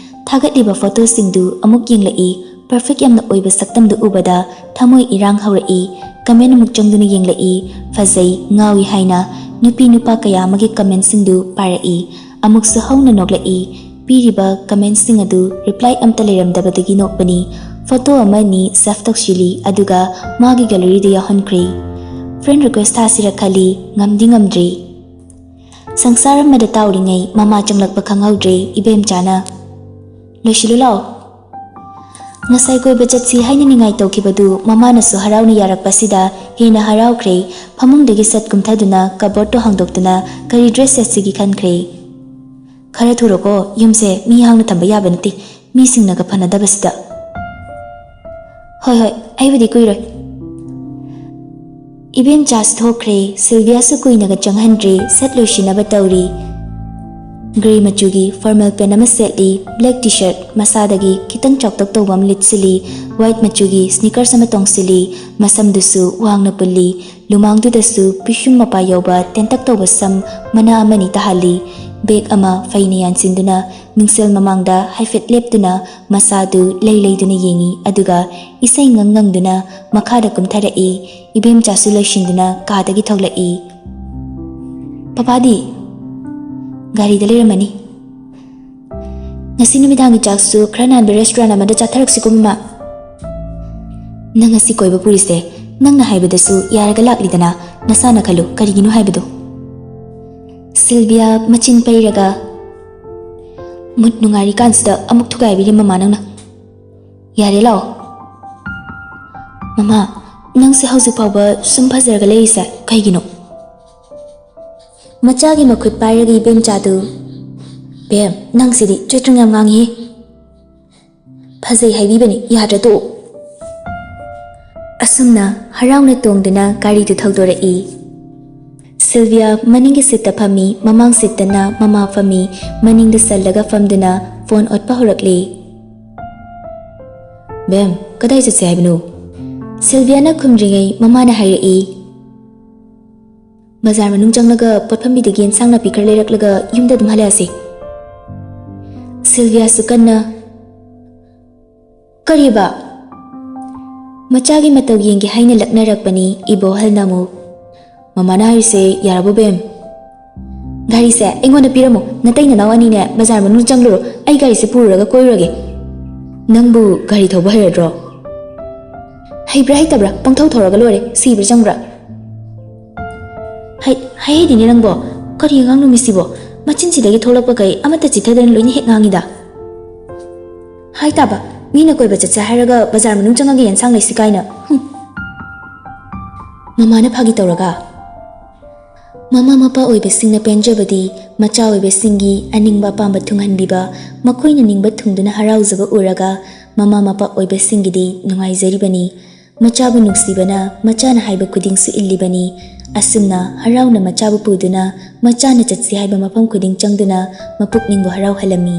ꯊꯥꯒꯠꯂꯤꯕ photoꯁꯤꯡꯗꯨ ꯑꯃꯨꯛ ꯌꯦꯡꯂꯛꯏ꯫ Perfect ꯌꯥꯝꯅ ꯑꯣꯏꯕ ꯁꯛꯇꯝꯗꯨ ꯎꯕꯗ ꯊꯃꯣꯏ ꯏꯔꯥꯡ ꯍꯧꯔꯛꯏ꯫ Comment ꯑꯃꯨꯛ ꯆꯪꯗꯨꯅ ꯌꯦꯡꯂꯛꯏ꯫ ꯐꯖꯩ, ꯉꯥꯎꯏ ꯍꯥꯏꯅ ꯅꯨꯄꯤ ꯅꯨꯄꯥ ꯀꯌꯥ ꯑꯃꯒꯤ commentꯁꯤꯡꯗꯨ ꯄꯥꯔꯛꯏ꯫ ꯑꯃꯨꯛꯁꯨ ꯍꯧꯅ ꯅꯣꯛꯂꯛꯏ꯫ ꯄꯤꯔꯤꯕ commentꯁꯤꯡ ꯑꯗꯨ reply ꯑꯝꯇ ꯂꯩꯔꯝꯗꯕꯗꯒꯤ ꯅꯣꯛꯄꯅꯤ꯫ Photo ꯑꯃ ꯑꯅꯤ save ꯇꯧꯁꯤꯜꯂꯤ, ꯑꯗꯨꯒ ꯃꯥꯒꯤ galleryꯗ ꯌꯥꯎꯍꯟꯈ꯭ꯔꯦ꯫ Friend request ꯊꯥꯁꯤꯔ ꯈꯜꯂꯤ, ꯉꯝꯗꯤ ꯉꯝꯗ꯭ꯔꯤ꯫ ꯁꯪꯁꯥꯔ ꯑꯃꯗ ꯇꯥꯎꯔꯤꯉꯩ ꯃꯃꯥ ꯆꯪꯂꯛꯄ ꯈꯪꯍꯧꯗ꯭ꯔꯦ ꯏꯕꯦꯝꯆꯥꯅ꯫ "ꯂꯣꯏꯁꯤꯜꯂꯨ ꯂꯥꯎ"꯫ ꯉꯁꯥꯏ ꯀꯣꯏꯕ ꯆꯠꯁꯤ ꯍꯥꯏꯅ ꯅꯤꯡꯉꯥꯏ ꯇꯧꯈꯤꯕꯗꯨ ꯃꯃꯥꯅꯁꯨ ꯍꯔꯥꯎꯅ ꯌꯥꯔꯛꯄꯁꯤꯗ ꯍꯦꯟꯅ ꯍꯔꯥꯎꯈ꯭ꯔꯦ꯫ ꯐꯃꯨꯡꯗꯒꯤ ꯁꯠ ꯀꯨꯝꯊꯗꯨꯅ cupboardꯇꯨ ꯍꯥꯡꯗꯣꯛꯇꯨꯅ ꯀꯔꯤ dress ꯁꯦꯠꯁꯤꯒꯦ ꯈꯟꯈ꯭ꯔꯦ꯫ "ꯈꯔ ꯊꯨꯔꯣꯀꯣ, ꯌꯨꯝꯁꯦ ꯃꯤ ꯍꯥꯡꯅ ꯊꯝꯕ ꯌꯥꯕ ꯅꯠꯇꯦ, ꯃꯤꯁꯤꯡꯅꯒ ꯐꯅꯗꯕꯁꯤꯗ"꯫ "ꯍꯣꯏ ꯍꯣꯏ, ꯑꯩꯕꯨꯗꯤ ꯀꯨꯏꯔꯣꯏ"꯫ ꯏꯕꯦꯝꯆꯥꯁꯨ ꯊꯣꯛꯈ꯭ꯔꯦ꯫ ꯁꯤꯜꯚꯤꯌꯥꯁꯨ ꯀꯨꯏꯅꯒ ꯆꯪꯍꯟꯗ꯭ꯔꯦ, ꯁꯠ ꯂꯣꯏꯁꯤꯟꯅꯕ ꯇꯧꯔꯤ꯫ Grey ꯃꯆꯨꯒꯤ formal pant ꯑꯃ ꯁꯦꯠꯂꯤ, black T-shirt ꯃꯁꯥꯗꯒꯤ ꯈꯤꯇꯪ ꯆꯥꯎꯇꯛ ꯇꯧꯕ ꯑꯃ ꯂꯤꯠꯁꯤꯜꯂꯤ, white ꯃꯆꯨꯒꯤ sneakers ꯑꯃ ꯇꯣꯡꯁꯤꯜꯂꯤ, ꯃꯁꯝꯗꯨꯁꯨ ꯋꯥꯡꯅ ꯄꯨꯜꯂꯤ, ꯂꯨꯃꯥꯡꯗꯨꯗꯁꯨ ꯄꯤꯁꯨꯝ ꯃꯄꯥ ꯌꯧꯕ ꯇꯦꯟꯇꯛ ꯇꯧꯕ ꯁꯝ ꯃꯅꯥ ꯑꯃꯅꯤ ꯇꯥꯍꯜꯂꯤ꯫ Bag ꯑꯃ ꯐꯩꯅ ꯌꯥꯟꯁꯤꯟꯗꯨꯅ ꯃꯤꯡꯁꯦꯜ ꯃꯃꯥꯡꯗ ꯍꯥꯏꯐꯦꯠ ꯂꯦꯞꯇꯨꯅ ꯃꯁꯥꯗꯨ ꯂꯩ ꯂꯩꯗꯨꯅ ꯌꯦꯡꯏ, ꯑꯗꯨꯒ ꯏꯁꯩ ꯉꯪ ꯉꯪꯗꯨꯅ ꯃꯈꯥꯗ ꯀꯨꯝꯊꯔꯛꯏ꯫ ꯏꯕꯦꯝꯆꯥꯁꯨ ꯂꯣꯏꯁꯤꯟꯗꯨꯅ ꯀꯥꯗꯒꯤ ꯊꯣꯛꯂꯛꯏ꯫ "ꯄꯄꯥꯗꯤ?" "ꯒꯥꯔꯤꯗ ꯂꯩꯔꯝꯃꯅꯤ"꯫ ꯉꯁꯤ ꯅꯨꯃꯤꯗꯥꯡꯒꯤ ꯆꯥꯛꯁꯨ ꯈꯔ ꯅꯥꯟꯕ restaurant ꯑꯃꯗ ꯆꯥꯊꯔꯛꯁꯤꯀꯣ, ꯃꯃꯥ꯫ ꯅꯪ ꯉꯁꯤ ꯀꯣꯏꯕ ꯄꯨꯔꯤꯁꯦ ꯅꯪꯅ ꯍꯥꯏꯕꯗꯁꯨ ꯌꯥꯔꯒ ꯂꯥꯛꯂꯤꯗꯅ, ꯅꯁꯥꯅ ꯈꯜꯂꯨ, ꯀꯔꯤꯒꯤꯅꯣ ꯍꯥꯏꯕꯗꯣ? ꯁꯤꯜꯚꯤꯌꯥ ꯃꯆꯤꯟ ꯄꯩꯔꯒ, ꯃꯨꯠ ꯅꯨꯡꯉꯥꯏꯔꯤꯀꯥꯟꯁꯤꯗ ꯑꯃꯨꯛ ꯊꯨꯒꯥꯏꯕꯤꯔꯦ, ꯃꯃꯥ, ꯅꯪꯅ꯫ ꯌꯥꯔꯦ, ꯂꯥꯛꯑꯣ꯫ ꯃꯃꯥ, ꯅꯪꯁꯦ ꯍꯧꯖꯤꯛ ꯐꯥꯎꯕ ꯁꯨꯝ ꯐꯖꯔꯒ ꯂꯩꯔꯤꯁꯦ ꯀꯩꯒꯤꯅꯣ? ꯃꯆꯥꯒꯤ ꯃꯈꯨꯠ ꯄꯥꯏꯔꯒ ꯏꯕꯦꯝꯆꯥꯗꯨ, "ꯕꯦꯝ, ꯅꯪꯁꯤꯗꯤ ꯆꯨꯏꯇ꯭ꯔꯨꯡ ꯌꯥꯝ ꯉꯥꯡꯉꯤꯍꯦ꯫ ꯐꯖꯩ ꯍꯥꯏꯕꯤꯕꯅꯤ, ꯌꯥꯗ꯭ꯔꯥ ꯇꯣꯛꯑꯣ꯫" ꯑꯁꯨꯝꯅ ꯍꯔꯥꯎꯅ ꯇꯣꯡꯗꯨꯅ ꯒꯥꯔꯤꯗꯨ ꯊꯧꯗꯣꯔꯛꯏ꯫ ꯁꯤꯜꯚꯤꯌꯥ ꯃꯅꯤꯡꯒꯤ ꯁꯤꯠꯇ ꯐꯝꯃꯤ, ꯃꯃꯥꯡ ꯁꯤꯠꯇꯅ ꯃꯃꯥ ꯐꯝꯃꯤ, ꯃꯅꯤꯡꯗ ꯆꯜꯂꯒ ꯐꯝꯗꯨꯅ ꯐꯣꯟ ꯑꯣꯠꯄ ꯍꯧꯔꯛꯂꯤ꯫ "ꯕꯦꯝ, ꯀꯗꯥꯏ ꯆꯠꯁꯦ ꯍꯥꯏꯕꯅꯣ?" ꯁꯤꯜꯚꯤꯌꯥꯅ ꯈꯨꯝꯗ꯭ꯔꯤꯉꯩ ꯃꯃꯥꯅ ꯍꯥꯏꯔꯛꯏ, "ꯕꯖꯥꯔ ꯃꯅꯨꯡ ꯆꯪꯂꯒ ꯄꯣꯠꯐꯝꯕꯤꯗꯒꯤ ꯏꯟꯁꯥꯡ ꯅꯥꯄꯤ ꯈꯔ ꯂꯩꯔꯛꯂꯒ ꯌꯨꯝꯗ ꯑꯗꯨꯝ ꯍꯜꯂꯛꯑꯁꯤ꯫" ꯁꯤꯜꯚꯤꯌꯥꯁꯨ ꯀꯟꯅ, "ꯀꯔꯤꯕ?" ꯃꯆꯥꯒꯤ ꯃꯇꯧ ꯌꯦꯡꯒꯦ ꯍꯥꯏꯅ ꯂꯛꯅꯔꯛꯄꯅꯤ ꯏꯕꯣꯍꯜꯅ ꯑꯃꯨꯛ꯫ "ꯃꯃꯥꯅ ꯍꯥꯏꯔꯤꯁꯦ ꯌꯥꯔꯕꯣ, ꯕꯦꯝ?" "ꯒꯥꯔꯤꯁꯦ ꯑꯩꯉꯣꯟꯗ ꯄꯤꯔꯝꯃꯣ, ꯅꯇꯩ ꯅꯅꯥꯎ ꯑꯅꯤꯅꯦ ꯕꯖꯥꯔ ꯃꯅꯨꯡ ꯆꯪꯂꯨꯔꯣ, ꯑꯩ ꯒꯥꯔꯤꯁꯦ ꯄꯨꯔꯨꯔꯒ ꯀꯣꯏꯔꯨꯔꯒꯦ꯫" "ꯅꯪꯕꯨ ꯒꯥꯔꯤ ꯊꯧꯕ ꯍꯩꯔꯗ꯭ꯔꯣ?" "ꯍꯩꯕ꯭ꯔꯥ ꯍꯩꯇꯕ꯭ꯔꯥ ꯄꯪꯊꯧ ꯊꯧꯔꯒ ꯂꯣꯏꯔꯦ, ꯁꯤꯕ꯭ꯔꯥ ꯆꯪꯕ꯭ꯔꯥ?" "ꯍꯩ, ꯍꯩ ꯍꯩꯗꯤꯅꯦ ꯅꯪꯕꯣ, ꯀꯔꯤ ꯑꯉꯥꯡꯅꯣ ꯃꯤꯁꯤꯕꯣ? ꯃꯆꯤꯟꯁꯤꯗꯒꯤ ꯊꯣꯛꯂꯛꯄꯈꯩ ꯑꯃꯠꯇ ꯆꯤꯠꯊꯗꯅ ꯂꯣꯏꯅ ꯍꯦꯛ ꯉꯥꯡꯉꯤꯗ꯫ ꯍꯥꯏ ꯇꯥꯕ, ꯃꯤꯅ ꯀꯣꯏꯕ ꯆꯠꯁꯦ ꯍꯥꯏꯔꯒ ꯕꯖꯥꯔ ꯃꯅꯨꯡ ꯆꯪꯉꯒ ꯌꯦꯟꯁꯥꯡ ꯂꯩꯁꯤ ꯀꯥꯏꯅ꯫ ꯍꯨꯝ꯫" ꯃꯃꯥꯅ ꯐꯥꯒꯤ ꯇꯧꯔꯒ꯫ ꯃꯃꯥ ꯃꯄꯥ ꯑꯣꯏꯕꯁꯤꯡꯅ ꯄꯦꯟꯖꯕꯗꯤ ꯃꯆꯥ ꯑꯣꯏꯕꯁꯤꯡꯒꯤ ꯑꯅꯤꯡꯕ ꯑꯄꯥꯝꯕ ꯊꯨꯡꯍꯟꯕꯤꯕ, ꯃꯈꯣꯏꯅ ꯅꯤꯡꯕ ꯊꯨꯡꯗꯨꯅ ꯍꯔꯥꯎꯖꯕ ꯎꯔꯒ ꯃꯃꯥ ꯃꯄꯥ ꯑꯣꯏꯕꯁꯤꯡꯒꯤꯗꯤ ꯅꯨꯡꯉꯥꯏꯖꯔꯤꯕꯅꯤ꯫ ꯃꯆꯥꯕꯨ ꯅꯨꯡꯁꯤꯕꯅ ꯃꯆꯥꯅ ꯍꯥꯏꯕ ꯈꯨꯗꯤꯡꯁꯨ ꯏꯜꯂꯤꯕꯅꯤ꯫ ꯑꯁꯨꯝꯅ ꯍꯔꯥꯎꯅ ꯃꯆꯥꯕꯨ ꯄꯨꯗꯨꯅ ꯃꯆꯥꯅ ꯆꯠꯁꯤ ꯍꯥꯏꯕ ꯃꯐꯝ ꯈꯨꯗꯤꯡ ꯆꯪꯗꯨꯅ ꯃꯄꯨꯛꯅꯤꯡꯕꯨ ꯍꯔꯥꯎꯍꯜꯂꯝꯃꯤ꯫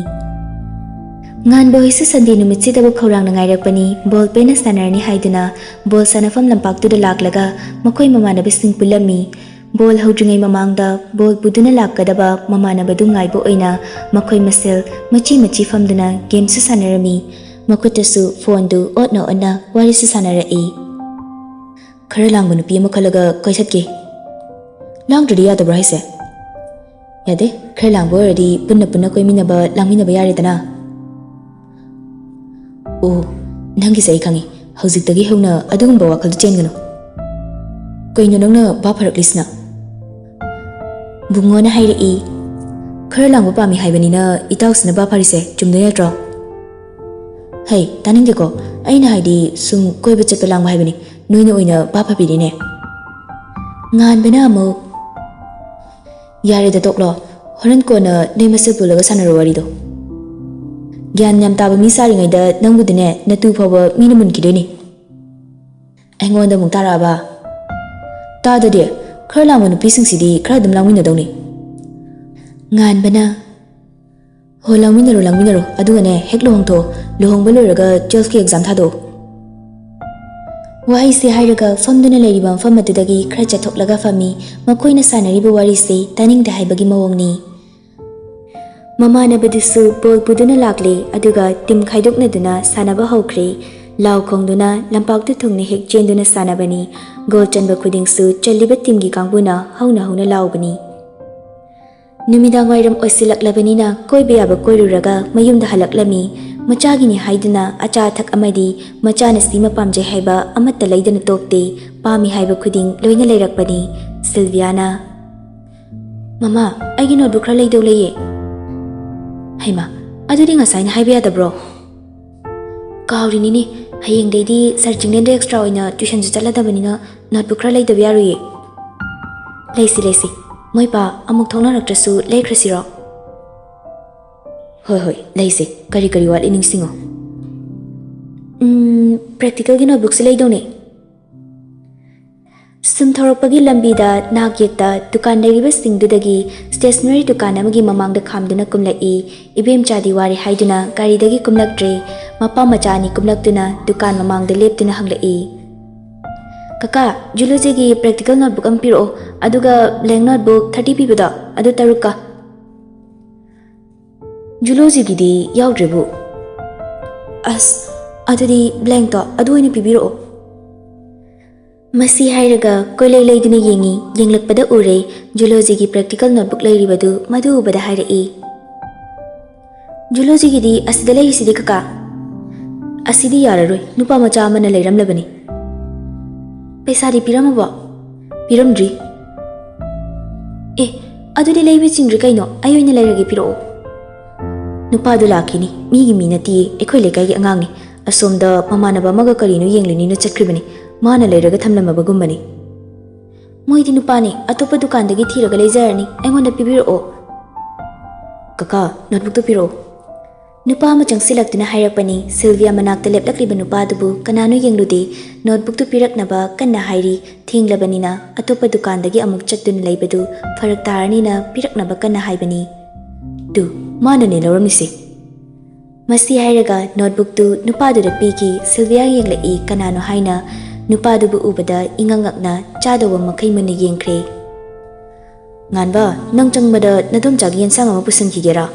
ꯉꯥꯟꯕ ꯍꯣꯏꯁꯨ Sunday ꯅꯨꯃꯤꯠꯁꯤꯗꯕꯨ ꯈꯧꯔꯥꯡꯅ ꯉꯥꯏꯔꯛꯄꯅꯤ꯫ ꯕꯣꯜ ꯄꯦꯟꯅ ꯁꯥꯟꯅꯔꯅꯤ ꯍꯥꯏꯗꯨꯅ ꯕꯣꯜ ꯁꯥꯟꯅꯐꯝ ꯂꯝꯄꯥꯛꯇꯨꯗ ꯂꯥꯛꯂꯒ ꯃꯈꯣꯏ ꯃꯃꯥꯟꯅꯕꯁꯤꯡ ꯄꯨꯜꯂꯝꯃꯤ꯫ ꯕꯣꯜ ꯍꯧꯗ꯭ꯔꯤꯉꯩ ꯃꯃꯥꯡꯗ ꯕꯣꯜ ꯄꯨꯗꯨꯅ ꯂꯥꯛꯀꯗꯕ ꯃꯃꯥꯟꯅꯕꯗꯨ ꯉꯥꯏꯕ ꯑꯣꯏꯅ ꯃꯈꯣꯏ ꯃꯁꯦꯜ ꯃꯆꯤ ꯃꯆꯤ ꯐꯝꯗꯨꯅ ꯒꯦꯝꯁꯨ ꯁꯥꯟꯅꯔꯝꯃꯤ꯫ ꯃꯈꯨꯠꯇꯁꯨ ꯐꯣꯟꯗꯨ ꯑꯣꯠꯅ ꯑꯣꯠꯅ ꯋꯥꯔꯤꯁꯨ ꯁꯥꯟꯅꯔꯛꯏ꯫ "ꯈꯔ ꯂꯥꯡꯕ ꯅꯨꯄꯤ ꯑꯃ ꯈꯜꯂꯒ ꯀꯥꯏ ꯆꯠꯀꯦ? ꯂꯥꯡꯗ꯭ꯔꯗꯤ ꯌꯥꯗꯕ꯭ꯔꯥ ꯍꯥꯏꯁꯦ?" ꯌꯥꯗꯦ, ꯈꯔ ꯂꯥꯡꯕ ꯑꯣꯏꯔꯗꯤ ꯄꯨꯟꯅ ꯄꯨꯟꯅ ꯀꯣꯏꯃꯤꯟꯅꯕ ꯂꯥꯡꯃꯤꯟꯅꯕ ꯌꯥꯔꯦꯗꯅ꯫ ꯑꯣ, ꯅꯪꯒꯤꯁꯦ ꯑꯩ ꯈꯪꯉꯤ꯫ ꯍꯧꯖꯤꯛꯇꯒꯤ ꯍꯧꯅ ꯑꯗꯨꯒꯨꯝꯕ ꯋꯥꯈꯜꯗ ꯆꯦꯟꯒꯅꯨ꯫ ꯀꯩꯅꯣ ꯅꯪꯅ ꯚꯥꯞ ꯐꯔꯛꯂꯤꯁꯤꯅ? ꯕꯨꯡꯉꯣꯅ ꯍꯥꯏꯔꯛꯏ, "ꯈꯔ ꯂꯥꯡꯕ ꯄꯥꯝꯃꯤ ꯍꯥꯏꯕꯅꯤꯅ ꯏꯇꯥꯎꯁꯤꯅ ꯚꯥꯞ ꯐꯔꯤꯁꯦ ꯆꯨꯝꯗꯣꯏ ꯅꯠꯇ꯭ꯔꯣ?" "ꯍꯩ, ꯇꯥꯅꯤꯡꯗꯦꯀꯣ꯫ ꯑꯩꯅ ꯍꯥꯏꯗꯤ ꯁꯨꯝ ꯀꯣꯏꯕ ꯆꯠꯄ ꯂꯥꯡꯕ ꯍꯥꯏꯕꯅꯤ꯫ ꯅꯣꯏꯅ ꯑꯣꯏꯅ ꯚꯥꯞ ꯐꯕꯤꯔꯤꯅꯦ꯫" ꯉꯥꯟꯕꯅ ꯑꯃꯨꯛ, "ꯌꯥꯔꯦꯗ, ꯇꯣꯛꯂꯣ꯫ ꯍꯣꯔꯦꯟ ꯀꯣꯟꯅ ꯅꯣꯏ ꯃꯁꯦꯜ ꯄꯨꯜꯂꯒ ꯁꯥꯟꯅꯔꯣ ꯋꯥꯔꯤꯗꯣ꯫ ꯒ꯭ꯌꯥꯟ ꯌꯥꯝ ꯇꯥꯕ ꯃꯤ ꯁꯥꯔꯤꯉꯩꯗ ꯅꯪꯕꯨꯗꯤꯅꯦ, ꯅꯇꯨ ꯐꯥꯎꯕ ꯃꯤꯅ ꯃꯨꯟꯈꯤꯗꯣꯏꯅꯤ꯫" ꯑꯩꯉꯣꯟꯗ ꯑꯃꯨꯛ ꯇꯥꯔꯛꯑꯕ? ꯇꯥꯗꯗꯤ, ꯈꯔ ꯂꯥꯡꯕ ꯅꯨꯄꯤꯁꯤꯡꯁꯤꯗꯤ ꯈꯔ ꯑꯗꯨꯝ ꯂꯥꯡꯃꯤꯟꯅꯗꯧꯅꯤ꯫ ꯉꯥꯟꯕꯅ, "ꯍꯣ, ꯂꯥꯡꯃꯤꯟꯅꯔꯣ, ꯂꯥꯡꯃꯤꯟꯅꯔꯣ, ꯑꯗꯨꯒꯅꯦ ꯍꯦꯛ ꯂꯨꯍꯣꯡꯊꯣꯛꯑꯣ, ꯂꯨꯍꯣꯡꯕ ꯂꯣꯏꯔꯒ ꯇꯨꯋꯦꯜꯐꯀꯤ ꯑꯦꯛꯖꯥꯝ ꯊꯥꯗꯣꯛꯑꯣ꯫" ꯋꯥꯍꯩꯁꯦ ꯍꯥꯏꯔꯒ ꯐꯝꯗꯨꯅ ꯂꯩꯔꯤꯕ ꯃꯐꯝ ꯑꯗꯨꯗꯒꯤ ꯈꯔ ꯆꯠꯊꯣꯛꯂꯒ ꯐꯝꯃꯤ꯫ ꯃꯈꯣꯏꯅ ꯁꯥꯟꯅꯔꯤꯕ ꯋꯥꯔꯤꯁꯤ ꯇꯥꯅꯤꯡꯗꯦ ꯍꯥꯏꯕꯒꯤ ꯃꯑꯣꯡꯅꯤ꯫ ꯃꯃꯥꯟꯅꯕꯗꯨꯁꯨ ꯕꯣꯜ ꯄꯨꯗꯨꯅ ꯂꯥꯛꯂꯦ, ꯑꯗꯨꯒ ꯇꯤꯝ ꯈꯥꯏꯗꯣꯛꯅꯗꯨꯅ ꯁꯥꯟꯅꯕ ꯍꯧꯈ꯭ꯔꯦ꯫ ꯂꯥꯎ ꯈꯣꯡꯗꯨꯅ ꯂꯝꯄꯥꯛꯇꯨ ꯊꯨꯡꯅ ꯍꯦꯛ ꯆꯦꯟꯗꯨꯅ ꯁꯥꯟꯅꯕꯅꯤ꯫ ꯒꯣꯜ ꯆꯟꯕ ꯈꯨꯗꯤꯡꯁꯨ ꯆꯜꯂꯤꯕ ꯇꯤꯝꯒꯤ ꯀꯥꯡꯕꯨꯅ ꯍꯧꯅ ꯍꯧꯅ ꯂꯥꯎꯕꯅꯤ꯫ ꯅꯨꯃꯤꯗꯥꯡ ꯋꯥꯏꯔꯝ ꯑꯣꯏꯁꯤꯜꯂꯛꯂꯕꯅꯤꯅ ꯀꯣꯏꯕ ꯌꯥꯕ ꯀꯣꯏꯔꯨꯔꯒ ꯃꯌꯨꯝꯗ ꯍꯜꯂꯛꯂꯝꯃꯤ꯫ ꯃꯆꯥꯒꯤꯅꯤ ꯍꯥꯏꯗꯨꯅ ꯑꯆꯥ ꯑꯊꯛ ꯑꯃꯗꯤ ꯃꯆꯥꯅ ꯁꯤꯃ ꯄꯥꯝꯖꯩ ꯍꯥꯏꯕ ꯑꯃꯠꯇ ꯂꯩꯗꯅ ꯇꯣꯛꯇꯦ꯫ ꯄꯥꯝꯃꯤ ꯍꯥꯏꯕ ꯈꯨꯗꯤꯡ ꯂꯣꯏꯅ ꯂꯩꯔꯛꯄꯅꯤ꯫ ꯁꯤꯜꯚꯤꯌꯥꯅ, "ꯃꯃꯥ, ꯑꯩꯒꯤ ꯅꯣꯠꯕꯨꯛ ꯈꯔ ꯂꯩꯗꯧ ꯂꯩꯌꯦ꯫" "ꯍꯩꯃꯥ, ꯑꯗꯨꯗꯤ ꯉꯁꯥꯏꯅ ꯍꯥꯏꯕ ꯌꯥꯗꯕ꯭ꯔꯣ?" "ꯀꯥꯎꯔꯤꯅꯤꯅꯦ, ꯍꯌꯦꯡꯗꯩꯗꯤ ꯁꯥꯔ ꯆꯤꯡꯂꯦꯟꯗ ꯑꯦꯛꯁꯇ꯭ꯔꯥ ꯑꯣꯏꯅ ꯇ꯭ꯌꯨꯁꯟꯁꯨ ꯆꯠꯂꯗꯕꯅꯤꯅ ꯅꯣꯠꯕꯨꯛ ꯈꯔ ꯂꯩꯗꯕ ꯌꯥꯔꯣꯏꯌꯦ꯫" "ꯂꯩꯁꯤ, ꯂꯩꯁꯤ, ꯃꯣꯏ ꯄꯥ ꯑꯃꯨꯛ ꯊꯣꯛꯅꯔꯛꯇ꯭ꯔꯁꯨ ꯂꯩꯈ꯭ꯔꯁꯤꯔꯣ?" "ꯍꯣꯏ, ꯍꯣꯏ, ꯂꯩꯁꯤ, ꯀꯔꯤ ꯀꯔꯤ ꯋꯥꯠꯂꯤ ꯅꯤꯡꯁꯤꯡꯉꯣ꯫" "ꯎꯝ, ꯄ꯭ꯔꯦꯛꯇꯤꯀꯦꯜꯒꯤ ꯅꯣꯠꯕꯨꯛꯁꯨ ꯂꯩꯗꯧꯅꯦ꯫" ꯁꯨꯝ ꯊꯧꯔꯛꯄꯒꯤ ꯂꯝꯕꯤꯗ ꯅꯥꯛ ꯌꯦꯠꯇ ꯗꯨꯀꯥꯟ ꯂꯩꯔꯤꯕꯁꯤꯡꯗꯨꯗꯒꯤ ꯁ꯭ꯇꯦꯁꯅꯔꯤ ꯗꯨꯀꯥꯟ ꯑꯃꯒꯤ ꯃꯃꯥꯡꯗ ꯈꯥꯝꯗꯨꯅ ꯀꯨꯝꯂꯛꯏ꯫ ꯏꯕꯦꯝꯆꯥꯗꯤ ꯋꯥꯔꯦ ꯍꯥꯏꯗꯨꯅ ꯒꯥꯔꯤꯗꯒꯤ ꯀꯨꯝꯂꯛꯇ꯭ꯔꯦ꯫ ꯃꯄꯥ ꯃꯆꯥ ꯑꯅꯤ ꯀꯨꯝꯂꯛꯇꯨꯅ ꯗꯨꯀꯥꯟ ꯃꯃꯥꯡꯗ ꯂꯦꯞꯇꯨꯅ ꯍꯪꯂꯛꯏ, "ꯀꯀꯥ, ꯖꯨꯂꯣꯖꯤꯒꯤ ꯄ꯭ꯔꯦꯛꯇꯤꯀꯦꯜ ꯅꯣꯠꯕꯨꯛ ꯑꯃ ꯄꯤꯔꯛꯑꯣ, ꯑꯗꯨꯒ ꯕ꯭ꯂꯦꯡ ꯅꯣꯠꯕꯨꯛ ꯊꯥꯔꯇꯤ ꯄꯤꯕꯗꯣ, ꯑꯗꯨ ꯇꯔꯨꯛꯀ꯫" "ꯖꯨꯂꯣꯖꯤꯒꯤꯗꯤ ꯌꯥꯎꯗ꯭ꯔꯦꯕꯨ꯫" "ꯑꯁ, ꯑꯗꯨꯗꯤ ꯕ꯭ꯂꯦꯡꯇꯣ ꯑꯗꯨ ꯑꯣꯏꯅ ꯄꯤꯕꯤꯔꯛꯑꯣ꯫" ꯃꯁꯤ ꯍꯥꯏꯔꯒ ꯀꯣꯏꯂꯩ ꯂꯩꯗꯨꯅ ꯌꯦꯡꯉꯤ꯫ ꯌꯦꯡꯂꯛꯄꯗ ꯎꯔꯦ, ꯖꯨꯂꯣꯖꯤꯒꯤ ꯄ꯭ꯔꯦꯛꯇꯤꯀꯦꯜ ꯅꯣꯠꯕꯨꯛ ꯂꯩꯔꯤꯕꯗꯨ꯫ ꯃꯗꯨ ꯎꯕꯗ ꯍꯥꯏꯔꯛꯏ, "ꯖꯨꯂꯣꯖꯤꯒꯤꯗꯤ ꯑꯁꯤꯗ ꯂꯩꯔꯤꯁꯤꯗꯤ ꯀꯀꯥ?" "ꯑꯁꯤꯗꯤ ꯌꯥꯔꯔꯣꯏ, ꯅꯨꯄꯥ ꯃꯆꯥ ꯑꯃꯅ ꯂꯩꯔꯝꯂꯕꯅꯤ꯫" "ꯄꯩꯁꯥꯗꯤ ꯄꯤꯔꯝꯃꯕꯣ?" "ꯄꯤꯔꯝꯗ꯭ꯔꯤ꯫" "ꯑꯦ, ꯑꯗꯨꯗꯤ ꯂꯩꯕ ꯆꯤꯡꯗ꯭ꯔꯤ ꯀꯩꯅꯣ, ꯑꯩ ꯑꯣꯏꯅ ꯂꯩꯔꯒꯦ, ꯄꯤꯔꯛꯑꯣ꯫" "ꯅꯨꯄꯥꯗꯨ ꯂꯥꯛꯈꯤꯅꯤ, ꯃꯤꯒꯤ ꯃꯤ ꯅꯠꯇꯤꯌꯦ, ꯑꯩꯈꯣꯏ ꯂꯩꯀꯥꯏꯒꯤ ꯑꯉꯥꯡꯅꯤ꯫ ꯑꯁꯣꯝꯗ ꯃꯃꯥꯟꯅꯕ ꯑꯃꯒ ꯀꯔꯤꯅꯣ ꯌꯦꯡꯂꯨꯅꯤꯅ ꯆꯠꯈ꯭ꯔꯤꯕꯅꯤ, ꯃꯥꯅ ꯂꯩꯔꯒ ꯊꯝꯂꯝꯃꯕꯒꯨꯝꯕꯅꯤ꯫" "ꯃꯣꯏꯗꯤ ꯅꯨꯄꯥꯅꯤ, ꯑꯇꯣꯞꯄ ꯗꯨꯀꯥꯟꯗꯒꯤ ꯊꯤꯔꯒ ꯂꯩꯖꯔꯅꯤ, ꯑꯩꯉꯣꯟꯗ ꯄꯤꯕꯤꯔꯛꯑꯣ꯫" "ꯀꯀꯥ, ꯅꯣꯠꯕꯨꯛꯇꯨ ꯄꯤꯔꯛꯑꯣ꯫" ꯅꯨꯄꯥ ꯑꯃ ꯆꯪꯁꯤꯜꯂꯛꯇꯨꯅ ꯍꯥꯏꯔꯛꯄꯅꯤ꯫ ꯁꯤꯜꯚꯤꯌꯥ ꯃꯅꯥꯛꯇ ꯂꯦꯞꯂꯛꯂꯤꯕ ꯅꯨꯄꯥꯗꯨꯕꯨ ꯀꯅꯥꯅꯣ ꯌꯦꯡꯂꯨꯗꯦ, ꯅꯣꯠꯕꯨꯛꯇꯨ ꯄꯤꯔꯛꯅꯕ ꯀꯟꯅ ꯍꯥꯏꯔꯤ꯫ ꯊꯦꯡꯂꯕꯅꯤꯅ ꯑꯇꯣꯞꯄ ꯗꯨꯀꯥꯟꯗꯒꯤ ꯑꯃꯨꯛ ꯆꯠꯇꯨꯅ ꯂꯩꯕꯗꯨ ꯐꯔꯛ ꯇꯥꯔꯅꯤꯅ ꯄꯤꯔꯛꯅꯕ ꯀꯟꯅ ꯍꯥꯏꯕꯅꯤ꯫ "ꯇꯨ, ꯃꯥꯅꯅꯦ ꯂꯧꯔꯝꯃꯤꯁꯦ꯫" ꯃꯁꯤ ꯍꯥꯏꯔꯒ ꯅꯣꯠꯕꯨꯛꯇꯨ ꯅꯨꯄꯥꯗꯨꯗ ꯄꯤꯈꯤ꯫ ꯁꯤꯜꯚꯤꯌꯥ ꯌꯦꯡꯂꯛꯏ, ꯀꯅꯥꯅꯣ ꯍꯥꯏꯅ꯫ ꯅꯨꯄꯥꯗꯨꯕꯨ ꯎꯕꯗ ꯏꯉꯛ ꯉꯛꯅ ꯆꯥꯗꯧꯕ ꯃꯈꯩ ꯃꯨꯟꯅ ꯌꯦꯡꯈ꯭ꯔꯦ꯫ "ꯉꯥꯟꯕ, ꯅꯪ ꯆꯪꯕꯗ ꯅꯗꯣꯝꯆꯥꯒꯤ ꯌꯦꯟꯁꯥꯡ ꯑꯃ ꯄꯨꯁꯤꯟꯈꯤꯒꯦꯔꯥ?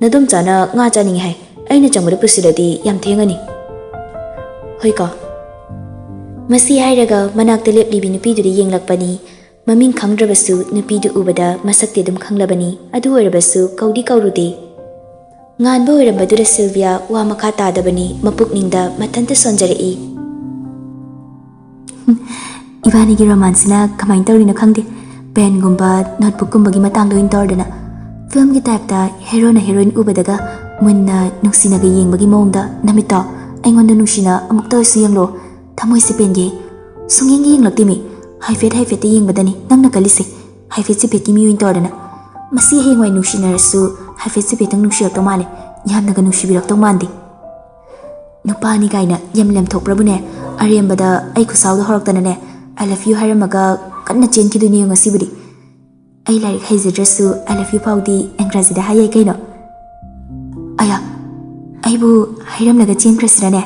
ꯅꯗꯣꯝꯆꯥꯅ ꯉꯥ ꯆꯥꯅꯤꯡꯉꯤ ꯍꯥꯏ, ꯑꯩꯅ ꯆꯪꯕꯗ ꯄꯨꯁꯤꯜꯂꯗꯤ ꯌꯥꯝ ꯊꯦꯡꯉꯅꯤ꯫" "ꯍꯣꯏꯀꯣ꯫" ꯃꯁꯤ ꯍꯥꯏꯔꯒ ꯃꯅꯥꯛꯇ ꯂꯦꯞꯂꯤꯕꯤ ꯅꯨꯄꯤꯗꯨꯗ ꯌꯦꯡꯂꯛꯄꯅꯤ꯫ ꯃꯃꯤꯡ ꯈꯪꯗ꯭ꯔꯕꯁꯨ ꯅꯨꯄꯤꯗꯨ ꯎꯕꯗ ꯃꯁꯛꯇꯤ ꯑꯗꯨꯝ ꯈꯪꯂꯕꯅꯤ꯫ ꯑꯗꯨ ꯑꯣꯏꯔꯕꯁꯨ ꯀꯧꯗꯤ ꯀꯧꯔꯨꯗꯦ꯫ ꯉꯥꯟꯕ ꯑꯣꯏꯔꯝꯕꯗꯨꯗ ꯁꯤꯜꯚꯤꯌꯥ ꯋꯥ ꯃꯈꯥ ꯇꯥꯗꯕꯅꯤ, ꯃꯄꯨꯛꯅꯤꯡꯗ ꯃꯊꯟꯇ ꯁꯣꯟꯖꯔꯛꯏ꯫ "ꯏꯕꯥꯅꯤꯒꯤ ꯔꯣꯃꯥꯟꯁꯁꯤꯅ ꯀꯃꯥꯏꯅ ꯇꯧꯔꯤꯅꯣ ꯈꯪꯗꯦ, ꯄꯦꯟꯒꯨꯝꯕ ꯅꯣꯠꯕꯨꯛꯀꯨꯝꯕꯒꯤ ꯃꯇꯥꯡꯗ ꯑꯣꯏꯅ ꯇꯧꯔꯗꯅ꯫ ꯐꯤꯂꯝꯒꯤ ꯇꯥꯏꯞꯇ ꯍꯦꯔꯣꯅ ꯍꯦꯔꯣꯏꯟ ꯎꯕꯗꯒ ꯃꯨꯟꯅ ꯅꯨꯡꯁꯤꯅꯒ ꯌꯦꯡꯕꯒꯤ ꯃꯑꯣꯡꯗ ꯅꯃꯤꯠꯇꯣ ꯑꯩꯉꯣꯟꯗ ꯅꯨꯡꯁꯤꯅ ꯑꯃꯨꯛꯇ ꯑꯣꯏꯁꯨ ꯌꯦꯡꯂꯣ꯫ ꯊꯃꯣꯏꯁꯦ ꯄꯦꯟꯒꯦ꯫ ꯁꯨꯡꯌꯦꯡ ꯌꯦꯡꯂꯛꯇꯦꯃꯤ꯫ ꯍꯥꯏꯐꯦꯠ ꯍꯥꯏꯐꯦꯠꯇ ꯌꯦꯡꯕꯗꯅꯤ ꯅꯪꯅ ꯀꯜꯂꯤꯁꯦ꯫ ꯍꯥꯏꯐꯦꯠ ꯆꯤꯐꯦꯠꯀꯤ ꯃꯤꯑꯣꯏ ꯇꯧꯔꯗꯅ꯫ ꯃꯁꯤ ꯍꯌꯦꯡꯋꯥꯏ ꯅꯨꯡꯁꯤꯅꯔꯁꯨ ꯍꯥꯏꯐꯦꯠ ꯆꯤꯐꯦꯠꯇꯪ ꯅꯨꯡꯁꯤꯔꯛꯇꯧ ꯃꯥꯜꯂꯦ꯫ ꯌꯥꯝꯅꯒ ꯅꯨꯡꯁꯤꯕꯤꯔꯛꯇꯧ ꯃꯥꯟꯗꯦ꯫ ꯅꯨꯄꯥꯅꯤ ꯀꯥꯏꯅ ꯌꯥꯝ ꯂꯦꯝꯊꯣꯛꯄ꯭ꯔꯕꯨꯅꯦ?" ꯑꯔꯦꯝꯕꯗ ꯑꯩ ꯈꯨꯠꯁꯥꯎꯗ ꯍꯧꯔꯛꯇꯅꯅꯦ, "I love you" ꯍꯥꯏꯔꯝꯃꯒ ꯀꯟꯅ ꯆꯦꯟꯈꯤꯗꯣꯏꯅꯦ ꯉꯁꯤꯕꯨꯗꯤ꯫ ꯑꯩ ꯂꯥꯏꯔꯤꯛ ꯍꯩꯖꯗ꯭ꯔꯁꯨ "I love you" ꯐꯥꯎꯗꯤ ꯑꯪꯒ꯭ꯔꯥꯖꯤꯗ ꯍꯥꯏ ꯌꯥꯏ ꯀꯩꯅꯣ꯫ ꯑꯌꯥ, ꯑꯩꯕꯨ ꯍꯩꯔꯝꯂꯒ ꯆꯦꯟꯈ꯭ꯔꯁꯤꯔꯅꯦ?